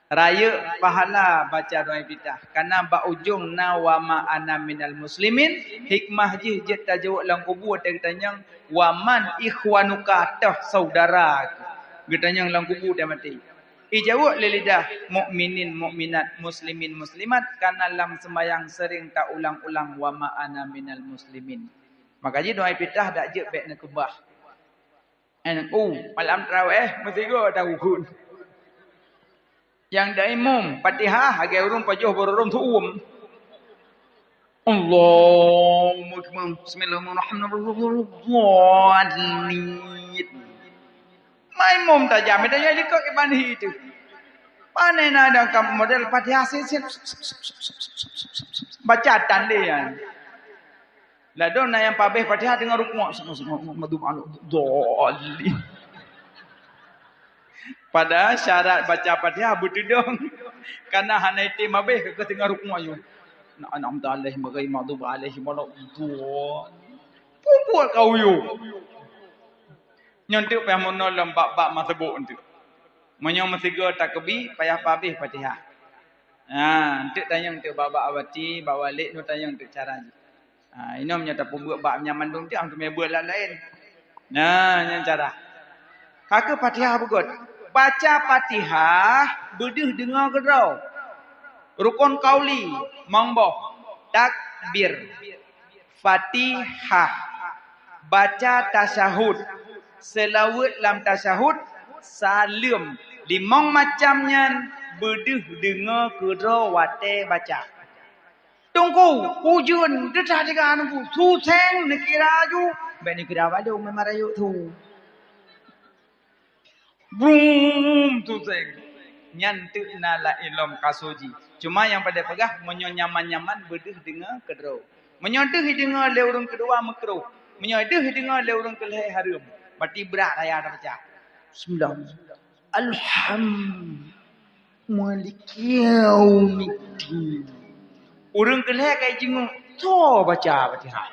Rayeuk pahala baca doa iftitah. Karena bak ujong na wa ma ana minal muslimin, hikmah jih jeuet tajaweueb lam kubu watée geutanyong, "Wa man ikhwanuka?" Toh saudara geuh. Geutanyong lam kubu watée maté. Ijaweueb lé lidah, "Mukminin mukminat, muslimin muslimat," karena lam seumayang sering taulang-ulang, "Wa ma ana minal muslimin." Maka jih doa iftitah dak jeuet bék neukeubah. N U, malam tarawih meusigoe tahun. Nyang da imum, Fatihah, lagée ureuëng pajoh barô rhom tuem. Allahu Akbar. Bismillahirrahmanirrahim. Ma imum tajam, itu jadi kok iban itu. Pane na dang kam model Fatihah sit-sit. Baca tan deh, ya. Ladôm na nyang pabeh Fatihah teungoh rukuk, madu malu doli. Padahal syarat baca Fatihah beutudong. Karena hana item abeh ka teungoh rukuk nyoe. Na an'amta alaihim ghairil maghdubi alaihim waladdallin. Peubuet kau yo. Nyoe teuk payah meunoe lom bab-bab meuseubok teuk. Meunyoe meusigoe takeubi, payah pabeh Fatihah. Ha, enteuk tanyong teuk bak-bak awati, bak walek nyoe tanyong teuk cara jih. Ha, inoe meunyoe tapeubuet bak nyan mandum teuk, hana teumé buet lam laén. Nah, nyan cara. Ka keuh Fatihah beugöt. Baca Fatihah beudeuh deungoe keudroe. Rukon qauli, mong boh, takbir, Fatihah, baca tasyahud, seulaweuet lam tasyahud, saleuem. Limong macam nyan beudeuh deungoe keudroe watée baca. Teungku, ujeuen, teudah tiga Teungku, suseng neukira ju, bék neukira bak lôn, memang rayeuk su. Brum, suseng. Nyan teuk na la ilom kasoe jih. Cuma nyang padahai peugah, meunyoe nyaman-nyaman beudeuh deungoe keudroe. Meunyoe deuh deungoe lé ureuëng keudua meukruh. Meunyoe deuh deungoe lé ureuëng keulhée hareuem. Berarti brat raya tabaca. Bismillah. Alham. Maliki yaumiddin. Ureuëng keulhée ka jingok, soe baca Fatihah.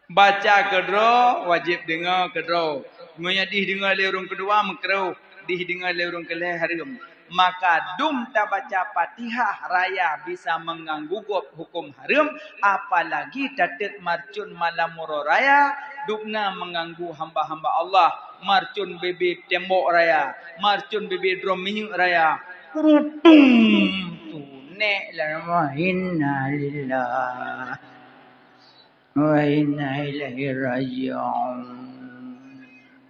Baca keudroe, wajéb deungoe keudroe. Meunyoe dih deungoe lé ureuëng keudua meukruh, dih deungoe lé ureuëng keulhée hareuem. Maka dum tabaca Fatihah raya bisa meuganggu gob huköm hareuem, apalagi tateut marcon malam uroe raya, dubna meuganggu hamba-hamba Allah, marcon bebe tembok raya, marcon bebe drom minyeuk raya. Rutung tunek lah, innalillah. Wa inna ilaihi raji'un.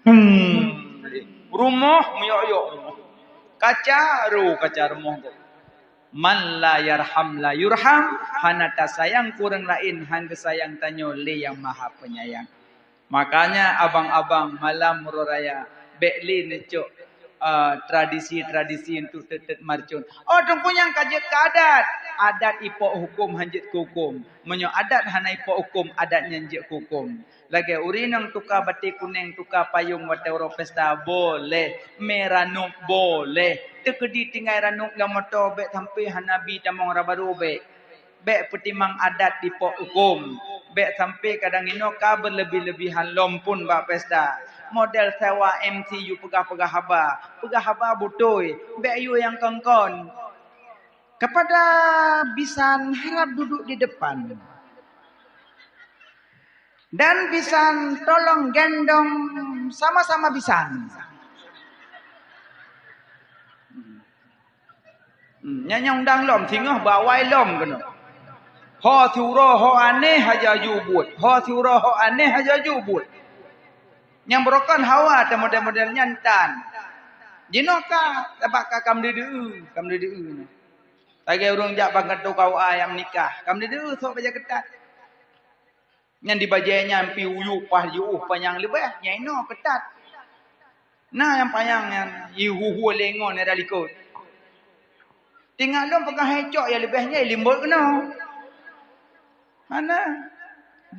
Hmm. Rumoh meuyok-yok rumoh. Kaca ru kaca rumoh tu. Man la yarham la yurham, hana tasayang keu ureuëng laén, han geusayang tanyoe lé Yang Maha Penyayang. Makanya abang-abang malam uroe raya bék lé neucok, ah, tradisi-tradisi untuk teuteuet marcon. Oh, Teungku nyang ka jeuet keu adat. Adat ipok huköm, han jeuet keu huköm. Meunyoe adat hana ipok huköm, adat nyan jeuet keu huköm. Lagée ureuëng nyang tuka baté kuneng, tuka payong watée uroe pesta, boleh. Mé ranub, boleh. Teukeudi tinggai ranub lam moto, bék sampai hana bi tamong raba rubek. Bék peutimang adat dipok huköm. Bék sampai kadang inoe ka berlebih-lebihan lom pun bak pesta. Model sewa M C yue peugah-peugah haba. Peugah haba beutôi. Bék yue nyang kon-kon. Kepada bisan harap duduk di depan. Dan bisan tolong gendong sama-sama bisan. Nyan nyang undang lom singoh bak awai lom keunoe. Ho siuroe ho aneh haja ju buet. Ho siuroe ho aneh haja ju buet. Nyang beurokon hawa teuh model-model nyan tan. Jinoe ka, sabab ka kam deudeu, kam deudeu. Lagèe ureueng jak bak kanto K U A nyang meunikah, kam deudeu sok bajèe keutat. Nyan di bajèe nyan pi uyuek paih jiôh panyang leubeh, nyang inoe keutat. Na nyang panyang nyan, ihu-hu lé ngon nyang likot. Tinggai lôn peugah hai cok nyang leubeh nyan, ilimbot keunoe. Hana.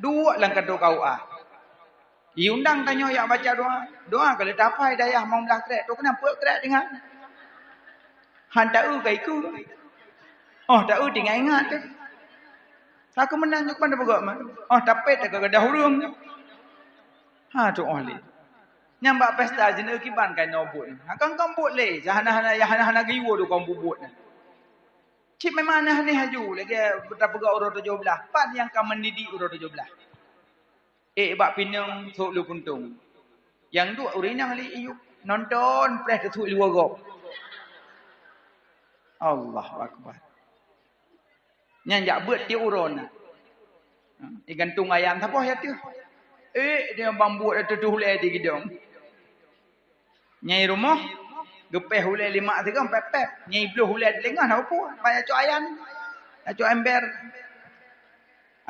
Duek lam kanto K U A. Iundang tanyoe jak baca doa. Doa ka lheueh taphai dayah limong blaih krek, tu keunan peuet krek tinggai. Han taeu ka ikeu. Oh, taeu tinggai ingat teuh. Ka keu meunan nyoe, keuban tapeugah man. Oh, tapet ka gadôh ureueng. Ha, tu oh lé. Nyang bak pesta jeuet kiban ka inoe buet. Ha, kan kon buet lé. Hana-hana, hana-hana geuyue dukong bubuet nyan. Cit memang aneh-aneh laju. Lagèe tapeugah uroe tujoh blaih. Pat nyang ka mendidik uroe tujoh blaih? Ék bak pineung sôk lôn puntông. Nyang duek ureueng inong lé iyup nonton preh teusuk luwa gob. Allahu Akbar. Nyan jak beuet tiep uroe na. Igantung ayam saboh ya teuh. Ék dia bambuet ateueh ulèe di gidong. Nyai rumoh, geupéh ulèe lima sigoe pép-pép. Nyai bloh ulèe di teungoh na peue? Bak cok ayan. Cok ember.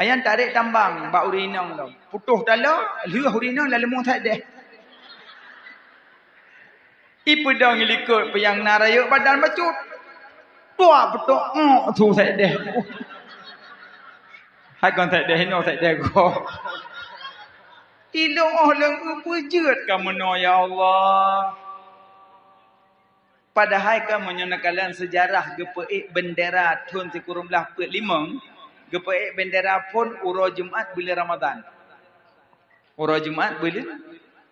Ayan tarek tambang bak ureueng inong lom. Putôh taloe, lheueh ureueng inong lam leumô sat deh. Ipeudong likot peue nyang na rayeuk badan bacut. Tuak putôh, oh, su sat deh. Hai kon sat deh, inoe sat deh gob. Ilôn oh lôn peujeuet ka meunoe, ya Allah. Padahai ka meunyoe neukalon seujarah geupeuék bendera thon sikureueng blaih peuet limong, geupeuék bendera phon uroe Jumat buleuen Ramadhan. Uroe Jumat buleuen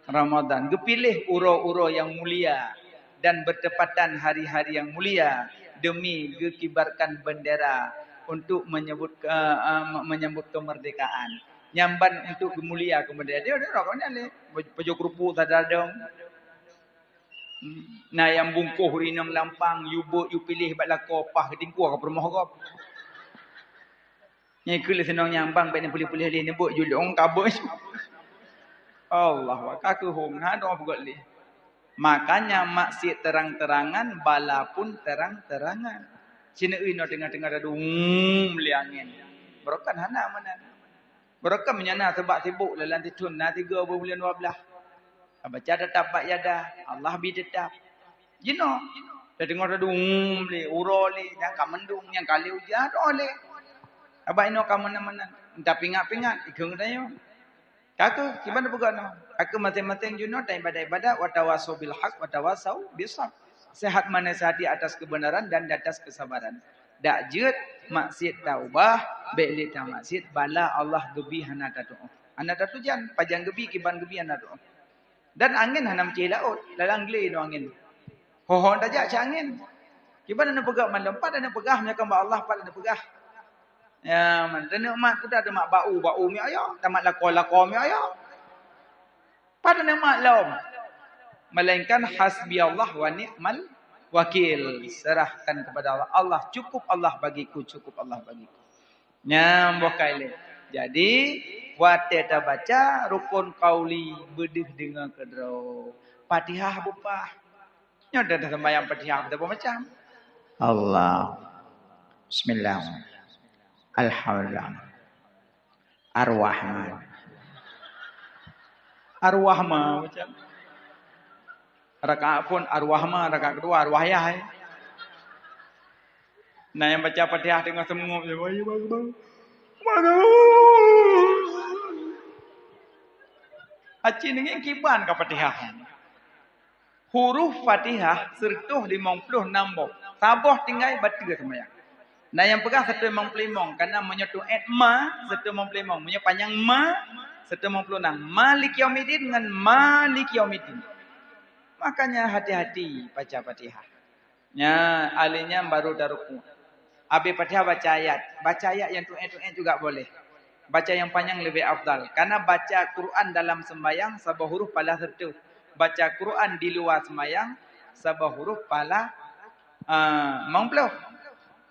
Ramadhan. Geupiléh uroe-uroe nyang mulia dan bertepatan hari-hari yang mulia demi geukibarkan bendera untuk menyebut ke-, eh, menyambut kemerdekaan. Nyan ban untuk geumulia kemerdekaan. Dia, dia rokok nyan lé. Pajoh keurupuk sadadong. Na nyang bungkôh ureueng inong lam pang, yue beuet, yue piléh bak lakoe, paih geutingkue ka peurumoh gob. Nyan keuh lé sinong nyang bang, bèk neupiléh-piléh lé, neubeuet julong ka beuet. Allahu Akbar, ka keuh hom, na dong peugöt lé. Makanya maksiet terang-terangan, bala pun terang-terangan. Sineuk inoe teungoh-teungoh tadum lé angén. Barokon hana meunan. Barokon meunyoe na seubab sibuk, lam sithon na tiga buleuen dua blaih. Baca tetap bak yada, Allah bi tetap. Jinoe, tadeungoe tadum lé, uroe lé, nyang ka mendung, nyang ka lé ujan, oh lé. Abah inoe ka meunan-meunan. Entah pingat-pingat, ikheun tanyoe. Ka keuh, kiban peugah noh. Ka keuh maséng-maséng jinoe ta ibadat-ibadat, wa tawasau bil haq, wa tawasau bis sabr. Sehat menasihati atas kebenaran dan di atas kesabaran. Dak jeuet maksiet taubah, bèk lé tamaksiet, bala Allah geubi hana tatu'oh. Hana tatujan, pajan geubi, kiban geubi hana tu'oh. Dan angén hana meucéh laôt, lalang glé inoe angén. Ho-ho tajak cit angén. Kiban hana peugah mandum, pat hana peugah meunyoe kon bak Allah, pat hana peugah. Ya, man, taneuk mat peue, taneuk mat bak u, bak u meuoyo, tamat lakoe, lakoe meuoyo. Pat taneuk mat lom. Melainkan hasbiyallah wa ni'mal wakil. Serahkan kepada Allah. Allah, cukup Allah bagiku, cukup Allah bagiku. Nyan boh kai lé. Jadi, watèe tabaca rukun qauli beudeuh deungoe keudroe. Fatihah beupah. Nyoe dah, dah sembahyang Fatihah beutapeuet macam. Allah. Bismillah. Alhamdulillah. Ar-Rahman. Ar-Rahman macam. Rakaat phon Ar-Rahman, rakaat keudua Ar-Wahyah, eh. Na nyang baca Fatihah teungoh seumeu'ueb, aci deungon kiban ka Fatihah. Huruf Fatihah sireutoh limong ploh nam boh. Saboh tinggai bateue seumayang. Na nyang peugah sireutoh limong ploh limong, karena meunyoe tu'et ma, sireutoh limong ploh limong. Meunyoe panyang ma, sireutoh limong ploh nam. Maliki yaumiddin ngon maliki yaumiddin. Makanya hati-hati baca Fatihah. Nyan, ahli nyan baru taruku. Habis Fatihah baca ayat. Baca ayat nyang tu'et-tu'et juga boleh. Baca nyang panyang leubeh afdal. Karena baca Quran dalam sembahyang saboh huruf pahala sireutoh. Baca Quran di luwa sembahyang saboh huruf pahala, ah, limong ploh.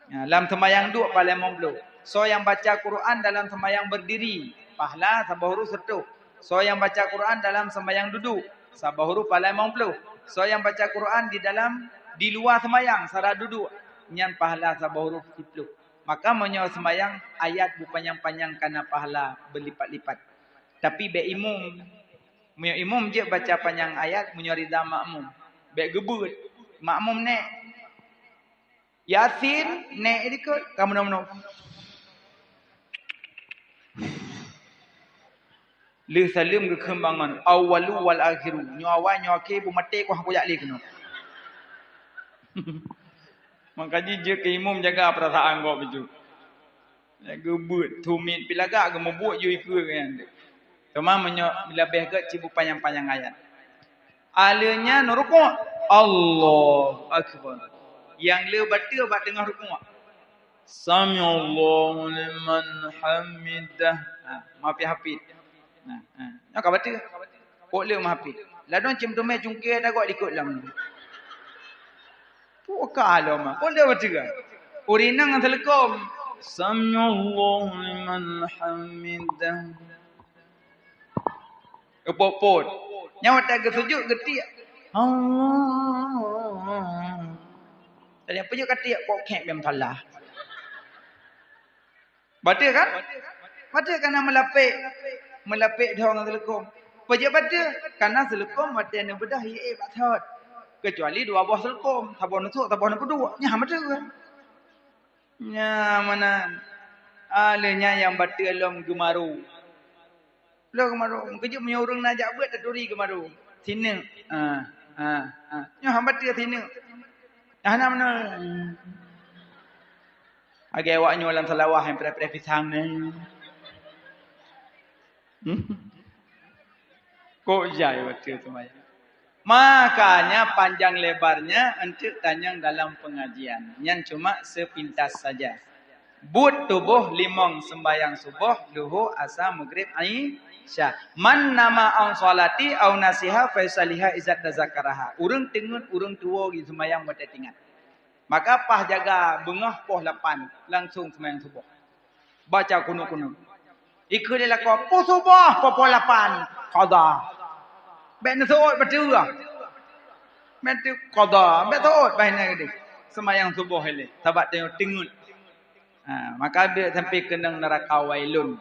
Ya, lam seumayang duek pahala limong ploh. Soe nyang baca Quran dalam seumayang berdiri, pahala saboh huruf seratus. Soe nyang baca Quran dalam seumayang duduek, saboh huruf pahala limong ploh. Soe nyang baca Quran di dalam, di luwa seumayang, sira duduek, nyan pahala saboh huruf siploh. Maka meunyoe seumayang ayat beupanyang-panyang kana pahala beulipat-lipat. Tapi bék imum. Meunyoe imum jeuet baca panyang ayat, meunyoe rida makmum, bék geubeuet. Makmum nèk. Yasin, nèk dikeue, ka meunoe-meunoe. Lheueh saleuem geukheun bangon, awwalu wal akhiru. Nyoe awai, nyoe akhé, beumaté, kuh kujak lé keunoe. Maka jih jeuet keu imum jaga peurasaan gob bacut. Geubeuet, tumiet pih lagak, geumubuet ju ikeue nyan. Teuma meunyoe leubeh gét cit beupanyang-panyang ayat. Alheuh nyan rukuk. Allahu Akbar. Nyang le bateu bak teungoh rukuk. Sami'allahu liman hamidah. Ha, meuhafid-hafid. Ha, ha. Nyoe ka bateu. Kok le meuhafid. Ladôm cit meuteumé cungké ata gok likot lam. Pue ka lom, pue le bateu. Ureueng inong nyang seuleukom. Sami'allahu liman hamidah. Geupot-pot. Nyan watèe geusujut geutiek. Allah. Tadi peujeuet ka tiek pok khek bèm salah. Bateu kan? Bateu kana meulapek, meulapek dhoe ngon seuleukom. Peujeuet bateu, kana seuleukom watèe neubeudoh ié bak thot. Keucuali dua boh seuleukom, saboh neusok, saboh neupeuduek. Nyan bateu. Nyan meunan. Alheuh nyan nyang bateu lom geumaru. Lom geumaru. Meukeujeuet meunyoe ureueng na jak beuet taturi geumaru. Sineuk. Ah, ah, ah. Nyoe hana bateu sineuk. Hana meunan. Lagèe awak nyoe lam seulawah nyang preh-preh pisang nyan. Hmm? Kok jai watèe seumayang. Makanya panjang lebarnya eunteuk tanyong dalam pengajian. Nyan cuma sepintas saja. Buet tuboh limong seumbahyang suboh, luhô, asa, maghrib, isya. Man nama an sholati au nasiha faisaliha izat tazakaraha. Ureueng teungeut, ureueng tuwo di seumayang watèe teuingat. Maka paih jaga beungoh poh lapan langsung seumayang suboh. Baca kunut-kunut. Ikheun lé lakoe, poh suboh, poh, poh lapan, qadha. Bèk neuseuôt bateu. Bèk teu qadha, bèk seuôt bah nyan geude. Seumayang suboh ilèe, sabab tanyoe teungeut. Ha, maka bèk sampai keunong neuraka wailun.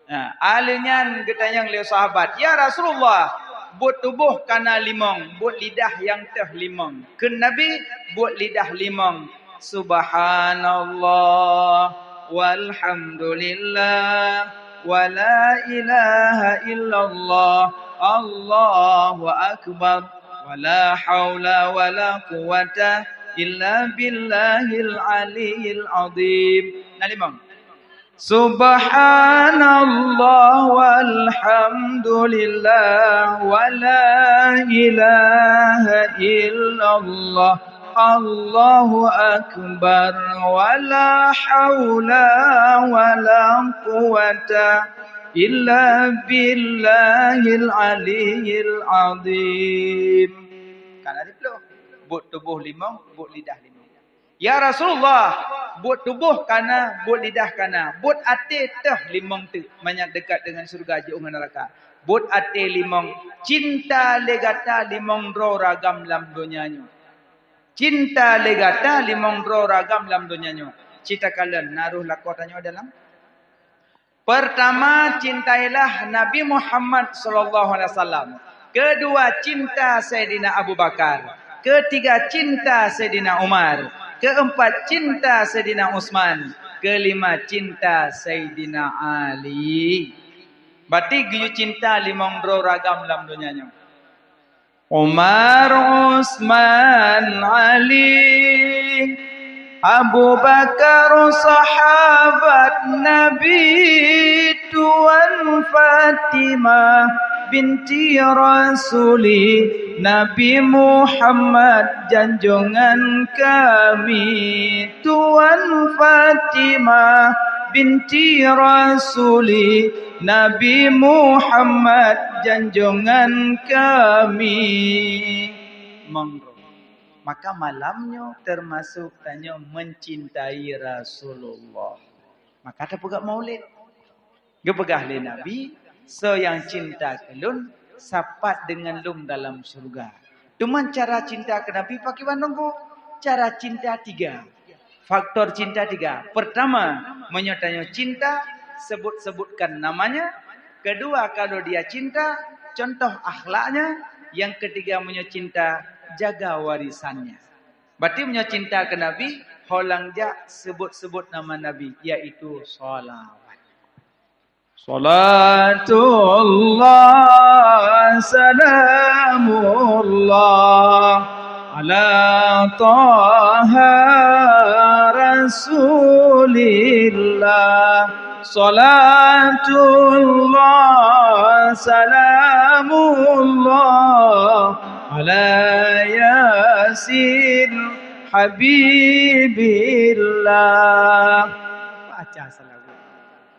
Ha, alheuh nyan geutanyong lé sahabat, "Ya Rasulullah, buet tuboh kana limong, buet lidah nyang teuh limong." Kheun Nabi, "Buet lidah limong, subhanallah, walhamdulillah, wa la ilaha illallah, Allahu akbar, wa la haula wa la quwwata illa billahil aliyyil azim." Na limong. Subhanallah walhamdulillah wa la ilaha illallah, Allahu akbar, wa la haula wa la quwwata illa billahil aliyyil azim. Kan ada pula. Buet tuboh limong, buet lidah limong. "Ya Rasulullah, buet tuboh kana, buet lidah kana, buet até teuh limong teuk, mangat dekat dengan syurga jiôh ngon neuraka. Buet até limong, cinta lé gata limong droe ragam lam donya nyoe. Cinta lé gata limong droe ragam lam donya nyoe." Cit takalon na roh lakoe tanyoe dalam. Pertama, cintailah Nabi Muhammad sallallahu alaihi wasallam. Kedua, cinta Saidina Abu Bakar. Ketiga, cinta Saidina Umar. Keempat, cinta Saidina Utsman. Kelima, cinta Saidina Ali. Berarti geuyue cinta limong droe ragam lam donya nyoe. Umar, Utsman, Ali, Abu Bakar, sahabat Nabi, Tuan Fatimah binti Rasuli, Nabi Muhammad janjongan kami. Tuan Fatimah binti Rasuli, Nabi Muhammad janjongan kami. Monggo. Maka malam nyoe teumasok tanyoe meucintai Rasulullah. Maka tapeugah maulid. Geupeugah lé Nabi, "Soe nyang cinta keu lôn, sapat deungon lôn dalam syeuruga." Teuma cara cinta keu Nabi pakriban teungku? Cara cinta tiga. Faktor cinta tiga. Pertama, meunyoe tanyoe cinta, sebut-sebutkan namanya. Kedua, kalau dia cinta, contoh akhlaknya. Yang ketiga, meunyoe cinta, jaga warisannya. Berarti meunyoe cinta keu Nabi, holang jak sebut-sebut nama Nabi, yaitu salawat. Salatullah, salamullah, ala Taha Rasulillah. Salatullah, salamullah, ala Yasin Habibillah. Baca salawat.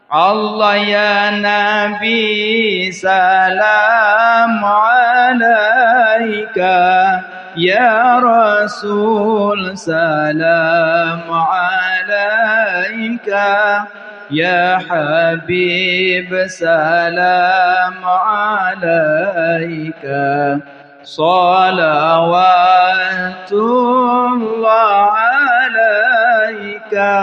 Allah ya Nabi, salam alaika. Ya Rasul, salam alaika. Ya Habib, salam alaika. Salawatullah alaika.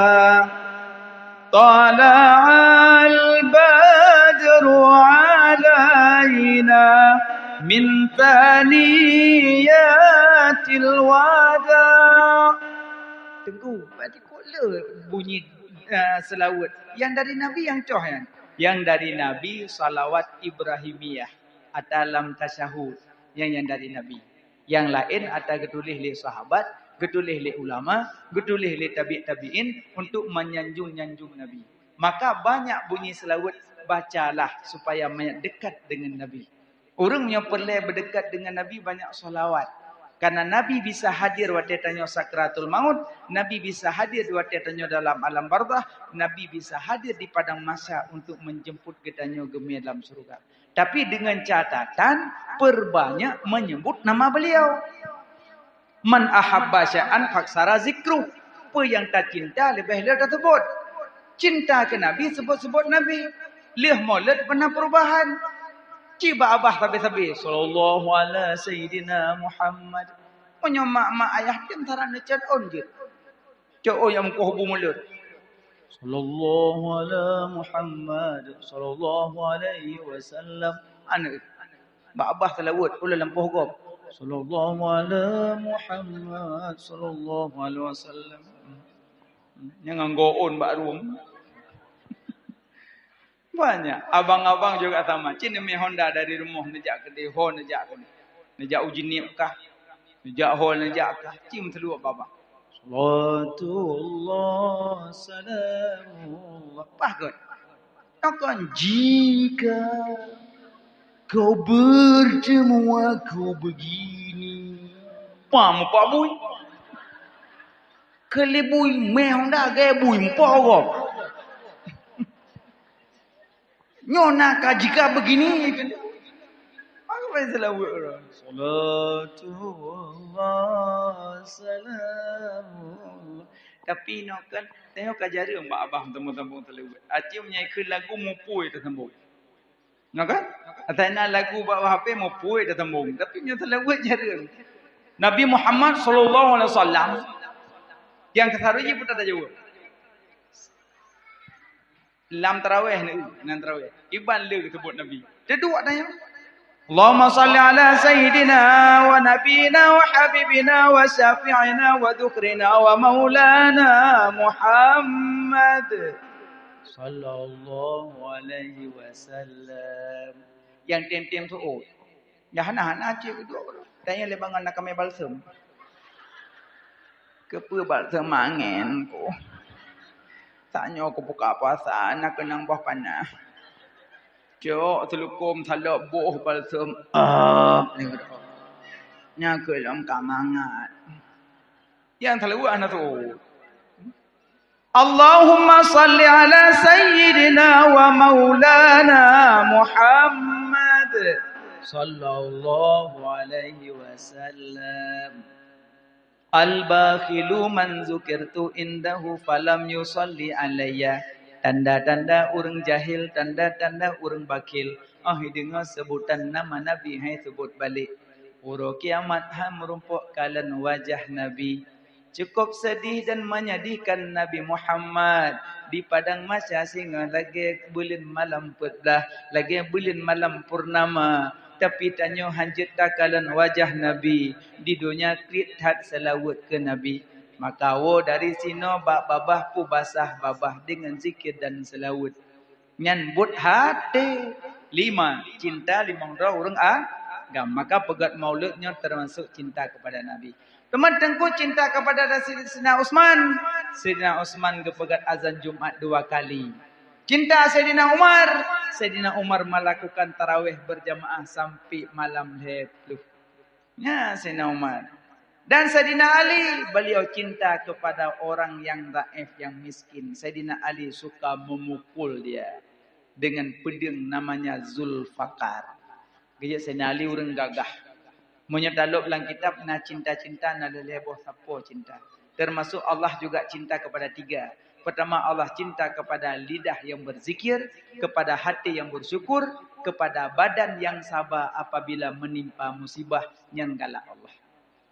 Tala'al badru alaina min thaniyatil wada. Teungku, berarti kok le bunyi, eh, selawat? Yang dari Nabi yang coh nyan. Yang dari Nabi salawat Ibrahimiyah atau lam tasyahud. Yang, yang dari Nabi. Yang laén ata geutuléh lé sahabat, geutuléh lé ulama, geutuléh lé tabi' tabi'in untuk menyanjung-nyanjung Nabi. Maka banyak bunyi selawat, bacalah supaya mangat dekat dengan Nabi. Ureuëng nyang peureulée beudekat dengan Nabi banyak salawat. Karena Nabi bisa hadir watée tanyoe sakratul maut, Nabi bisa hadir watée tanyoe dalam alam barzakh, Nabi bisa hadir di padang mahsyar untuk menjemput geutanyoe geumé lam syeuruga. Tapi dengan catatan, perbanyak menyebut nama beliau. Man ahabba syai'an faksara zikru. Peue nyang tacinta leubeh le taseubut. Cinta keu Nabi, seubut-seubut Nabi. Lheueh mulod peuna peurubahan. Ci bak babah sabe-sabe, "Sallallahu ala sayyidina Muhammad." Meunyoe mak-mak ayah tem saran neucot ôn jeuet. Cok, oh, nyang meukoh bu mulod. Sallallahu ala Muhammad, sallallahu alaihi wasallam. Aneuk. Bak babah salawat, ulah lampôh gob. Sallallahu ala Muhammad, sallallahu alaihi wasallam. Nyang nganggo ôn bak rueng. Banyak. Abang-abang juga sama. Cit neumé Honda dari rumoh neujak keudeh, ho neujak keudeh. Neujak uji nip kah? Neujak hol neujak kah? Cit meuteuluek babah. Salatullah, salamullah. Pah kot. Takkan jika kau bertemu aku begini. Pah mupak bui. Keu lé bui meh Honda, gaya bui mupak gob. Nyoe na ka jika begini. Maka pai seulaweuet ureueng. Salatullah, salamullah. Tapi nyoe kan, tanyoe ka jareueng bak abah teumong-teumong seulaweuet. Aci meunyoe ikheun lagu mupui teusambong. Nyoe kan? Asai na lagu bak H P mupui teusambong. Tapi nyoe seulaweuet jareueng. Nabi Muhammad sallallahu alaihi wasallam nyang keusaroi jih peue tajaweueb. Lam taraweh ni, nan taraweh. Iban le geuseubut Nabi. Teuduek tanyong. Allahumma shalli ala sayyidina wa nabiyina wa habibina wa syafi'ina wa dzukhrina wa maulana Muhammad sallallahu alaihi wasallam. Nyang tem-tem seuôt. Nyang hana-hana cit duek. Tanyong lé bangai na kamé balsem. Keupeue balsem angén ku? Tanyoe kubuka puasa na keunong boh panah. Cok seulukôm salop boh balsem. Ah, nyan keuh lom ka mangat. Nyang seulaweuet hana seuôt. Allahumma shalli ala sayyidina wa maulana Muhammad sallallahu alaihi wasallam. Al-bakhilu man zukirtu indahu falam yusalli alayya. Tanda-tanda ureuëng jahil, tanda-tanda ureuëng bakhil. Oh, deungoe seubutan nama Nabi hai seubut balek. Uroe kiamat han meurumpok kalon wajah Nabi. Cukup sedih dan menyedihkan Nabi Muhammad di padang mahsyar singoh lagée buleuen malam peuet blaih, lagée buleuen malam purnama. Tapi tanyoe hanjeuet takalon wajah Nabi di donya kriet that seulaweuet keu Nabi. Maka woe dari sinoe bak babah peubasah babah deungon zikir dan seulaweuet. Nyan buet até. Lima, cinta limong droe ureuëng agam. Maka peugét maulud nyoe teumasok cinta kepada Nabi. Teuma teungku cinta kepada Saidina Utsman. Saidina Utsman geupeugét azan Jumat dua kali. Cinta Saidina Umar, Saidina Umar melakukan tarawih berjamaah sampai malam lhée ploh. Nyan Saidina Umar. Dan Saidina Ali, beliau cinta kepada orang yang dhaif, yang miskin. Saidina Ali suka memukul dia dengan pedang namanya Zulfaqar. Geujak Saidina Ali ureuëng gagah. Meunyoe talop lam kitab na cinta-cinta, na lhée boh sapo cinta. Termasuk Allah juga cinta kepada tiga. Pertama, Allah cinta kepada lidah yang berzikir, kepada hati yang bersyukur, kepada badan yang sabar apabila menimpa musibah, nyan galak Allah.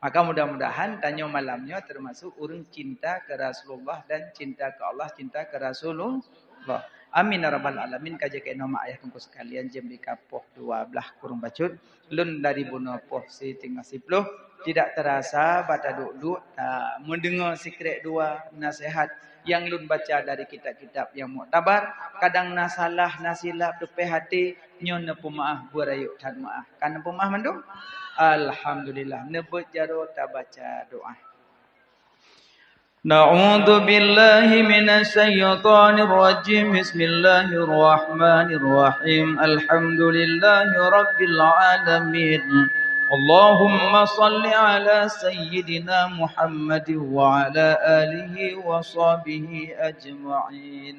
Maka mudah-mudahan tanyoe malam nyoe termasuk ureuëng cinta ke Rasulullah dan cinta ke Allah, cinta ke Rasulullah. Amin ya rabbal alamin. Ka jeuet keu nyoe mak ayah teungku sekalian, jeuem di kapoh dua blaih kureueng bacut. Lôn dari bunoe poh siteungoh siploh, tidak terasa bak taduek-duek, ta meudeungoe sikrek dua nasihat nyang lôn baca dari kitab-kitab nyang muktabar. Kadang na salah, na silap, teupeh até, nyoe neupeumaáh beurayeuk that meuáh. Ka neupeumaáh mandum? Alhamdulillah. Neubeuet jaroe tabaca doá. أعوذ بالله من الشيطان الرجيم. بسم الله الرحمن الرحيم. الحمد لله رب العالمين. اللهم صل على سيدنا محمد وعلى آله وصحبه أجمعين.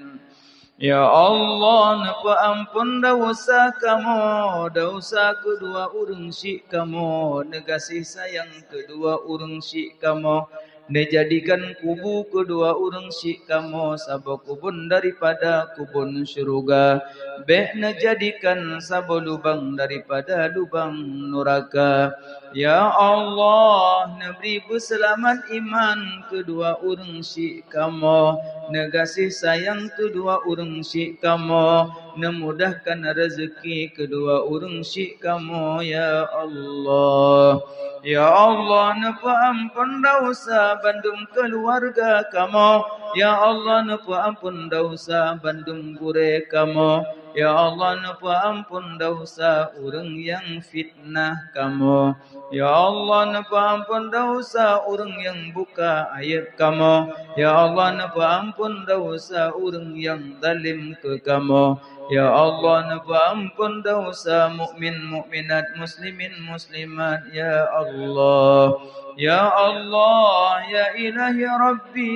Ya Allah, neupeuamphon desya kamoe, desya keudua ureuëng syik kamoe, neugaséh sayang keudua ureuëng syik kamoe, neujadikan kubu keudua ureuëng syik kamoe saboh kubon daripada kubon syeuruga, bék neujadikan saboh lubang daripada lubang nuraka. Ya Allah, neubri beuseulamat iman keudua ureuëng syik kamoe, neugaséh sayang keudua ureuëng syik kamoe, neumudahkan rezeki keudua ureuëng syik kamoe, ya Allah. Ya Allah, neupeuamphon desya bandum keuluwarga kamoe. Ya Allah, neupeuamphon desya bandum gurée kamoe. Ya Allah, neupeuamphon desya ureuëng nyang fitnah kamoe. Ya Allah, neupeuamphon desya ureuëng nyang buka aéb kamoe. Ya Allah, neupeuamphon desya ureuëng nyang zalem keu kamoe. Ya Allah, neupeuamphon desya mukmin, mukminat, muslimin, muslimat, ya Allah. Ya Allah, ya Ilahi Rabbi,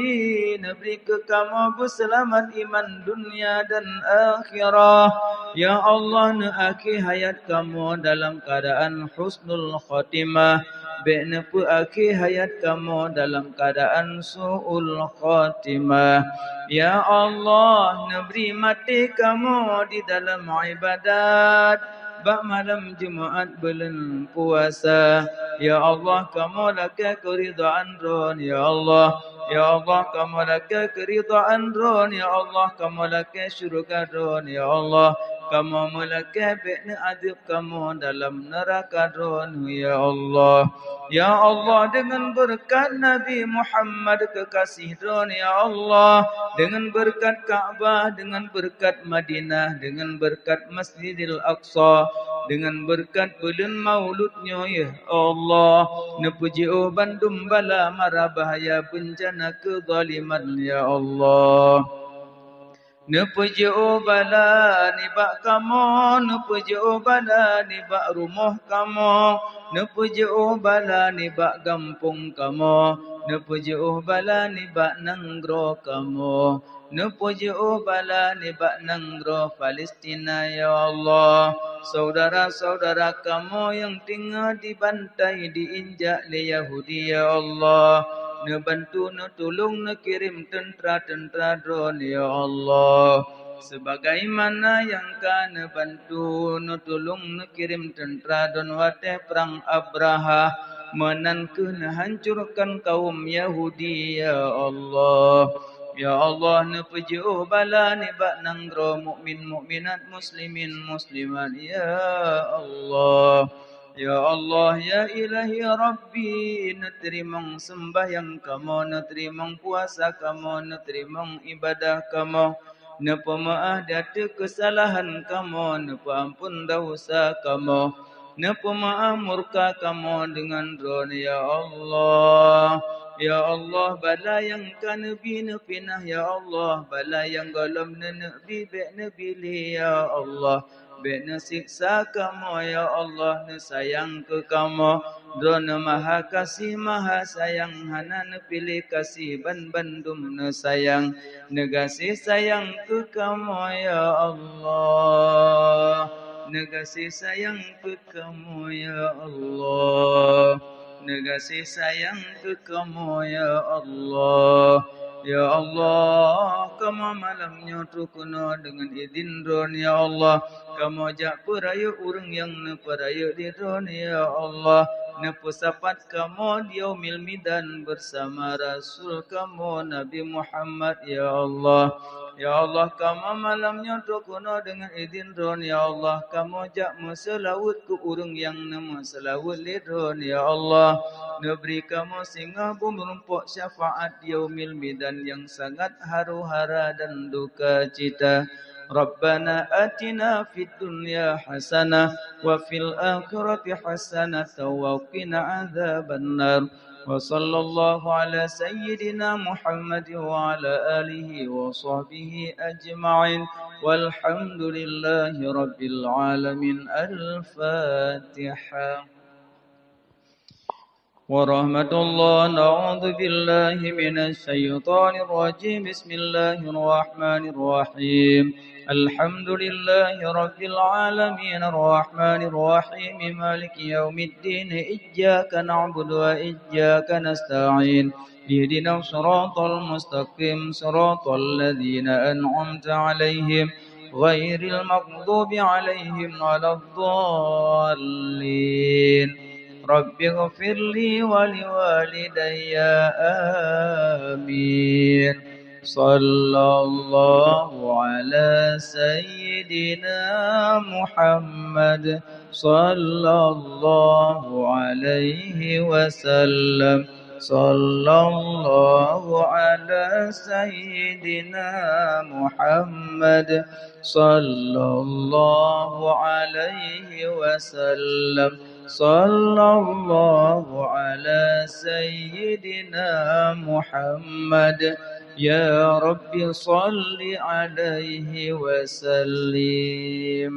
neubri keu kamoe beuseulamat iman dunia dan akhirah. Ya Allah, neuakhé hayat kamoe dalam keuadaan husnul khatimah, bék neupeuakhé hayat kamoe dalam keuadaan su'ul khatimah. Ya Allah, neubri maté kamoe di dalam ibadat, bak malam Jumaat buleuen puasa. Ya Allah, kamoe lakée keuridhaan Droen, ya Allah. Ya Allah, kamoe lakée keuridhaan Droen, ya Allah. Kamoe lakée syeuruga Droen, ya Allah. Kamoe meulakée bék neuadeueb kamoe dalam neuraka Droen, ya Allah. Ya Allah, deungon beureukat Nabi Muhammad keukaséh Droen, ya Allah, deungon beureukat Ka'bah, deungon beureukat Madinah, deungon beureukat Masjidil Aqsa, deungon beureukat buleuen Maulud nyoe, ya Allah, neupeujiôh bandum bala mara bahya beuncana keuzaliman, ya Allah. Neupeujiôh bala nibak kamoe, neupeujiôh bala nibak rumoh kamoe, neupeujiôh bala nibak gampông kamoe, neupeujiôh bala nibak nanggroe kamoe. Neupeujiôh bala nibak nanggroe Palestina, ya Allah. Saudara-saudara kamoe nyang teungoh dibantai, diinjak lé Yahudi, ya Allah. Neubantu, neutulông, neukirém teuntra-teuntra Droeneuh, ya Allah. Sebagaimana nyang ka neubantu, neutulông, neukirém teuntra Droeneuh watée prang Abrahah, meunan kheueh neuhancurkan kaum Yahudi, ya Allah. Ya Allah, neupeujiôh bala nibak nanggroe mukmin, mukminat, muslimin, muslimat, ya Allah. Ya Allah, ya Ilahi Rabbi, neuteurimong seumbahyang kamoe, neuteurimong puasa kamoe, neuteurimong ibadah kamoe, neupeumeu'ah di ateueh keusalahan kamoe, neupeuamphon desya kamoe, neupeumeu'ah murka kamoe deungon Droeneuh, ya Allah. Ya Allah, bala nyang ka neubi neupinah, ya Allah, bala nyang gohlom neuneuk bi, bék neubi lé, ya Allah. Bék neusiksa kamoe, ya Allah, neusayang keu kamoe. Droeneuh maha gaséh, maha sayang, hana neupiléh gaséh, ban bandum neusayang. Neugaséh sayang keu kamoe, ya Allah. Neugaséh sayang keu kamoe, ya Allah. Neugaséh sayang keu kamoe, ya Allah. Ya Allah, kamoe malam nyoe trok keunoe deungon idhin Droeneuh, ya Allah. Kamoe jak peurayeuk ureuëng nyang neupeurayeuk lé Droeneuh, ya Allah. Neupeusapat kamoe di Yaumil Midan beusama Rasul kamoe Nabi Muhammad, ya Allah. Ya Allah, kamoe malam nyoe trok keunoe deungon idhin Droeneuh, ya Allah. Kamoe jak meuseulaweuet keu ureuëng nyang neumeuseulaweuet lé Droeneuh, ya Allah. Neubri kamoe singoh beumeureumpok syafaat di Yaumil Midan nyang sangat haru-hara dan duka cita. Rabbana atina fid dunya hasanah wa fil akhirati hasanah wa qina adzabannar. Wa sallallahu ala sayyidina Muhammad wa ala alihi wa sahbihi ajma'in. Walhamdulillahi rabbil alamin. Al-Fatihah. ورحمة الله. أعوذ بالله من الشيطان الرجيم. بسم الله الرحمن الرحيم. الحمد لله رب العالمين. الرحمن الرحيم. مالك يوم الدين. إياك نعبد وإياك نستعين. اهدنا الصراط المستقيم. صراط الذين أنعمت عليهم غير المغضوب عليهم ولا الضالين. رب اغفر لي ولوالدي. آمين. صلى الله على سيدنا محمد. صلى الله عليه وسلم. صلى الله على سيدنا محمد. صلى الله عليه وسلم. صلى الله على سيدنا محمد. يا رب صل عليه وسلم.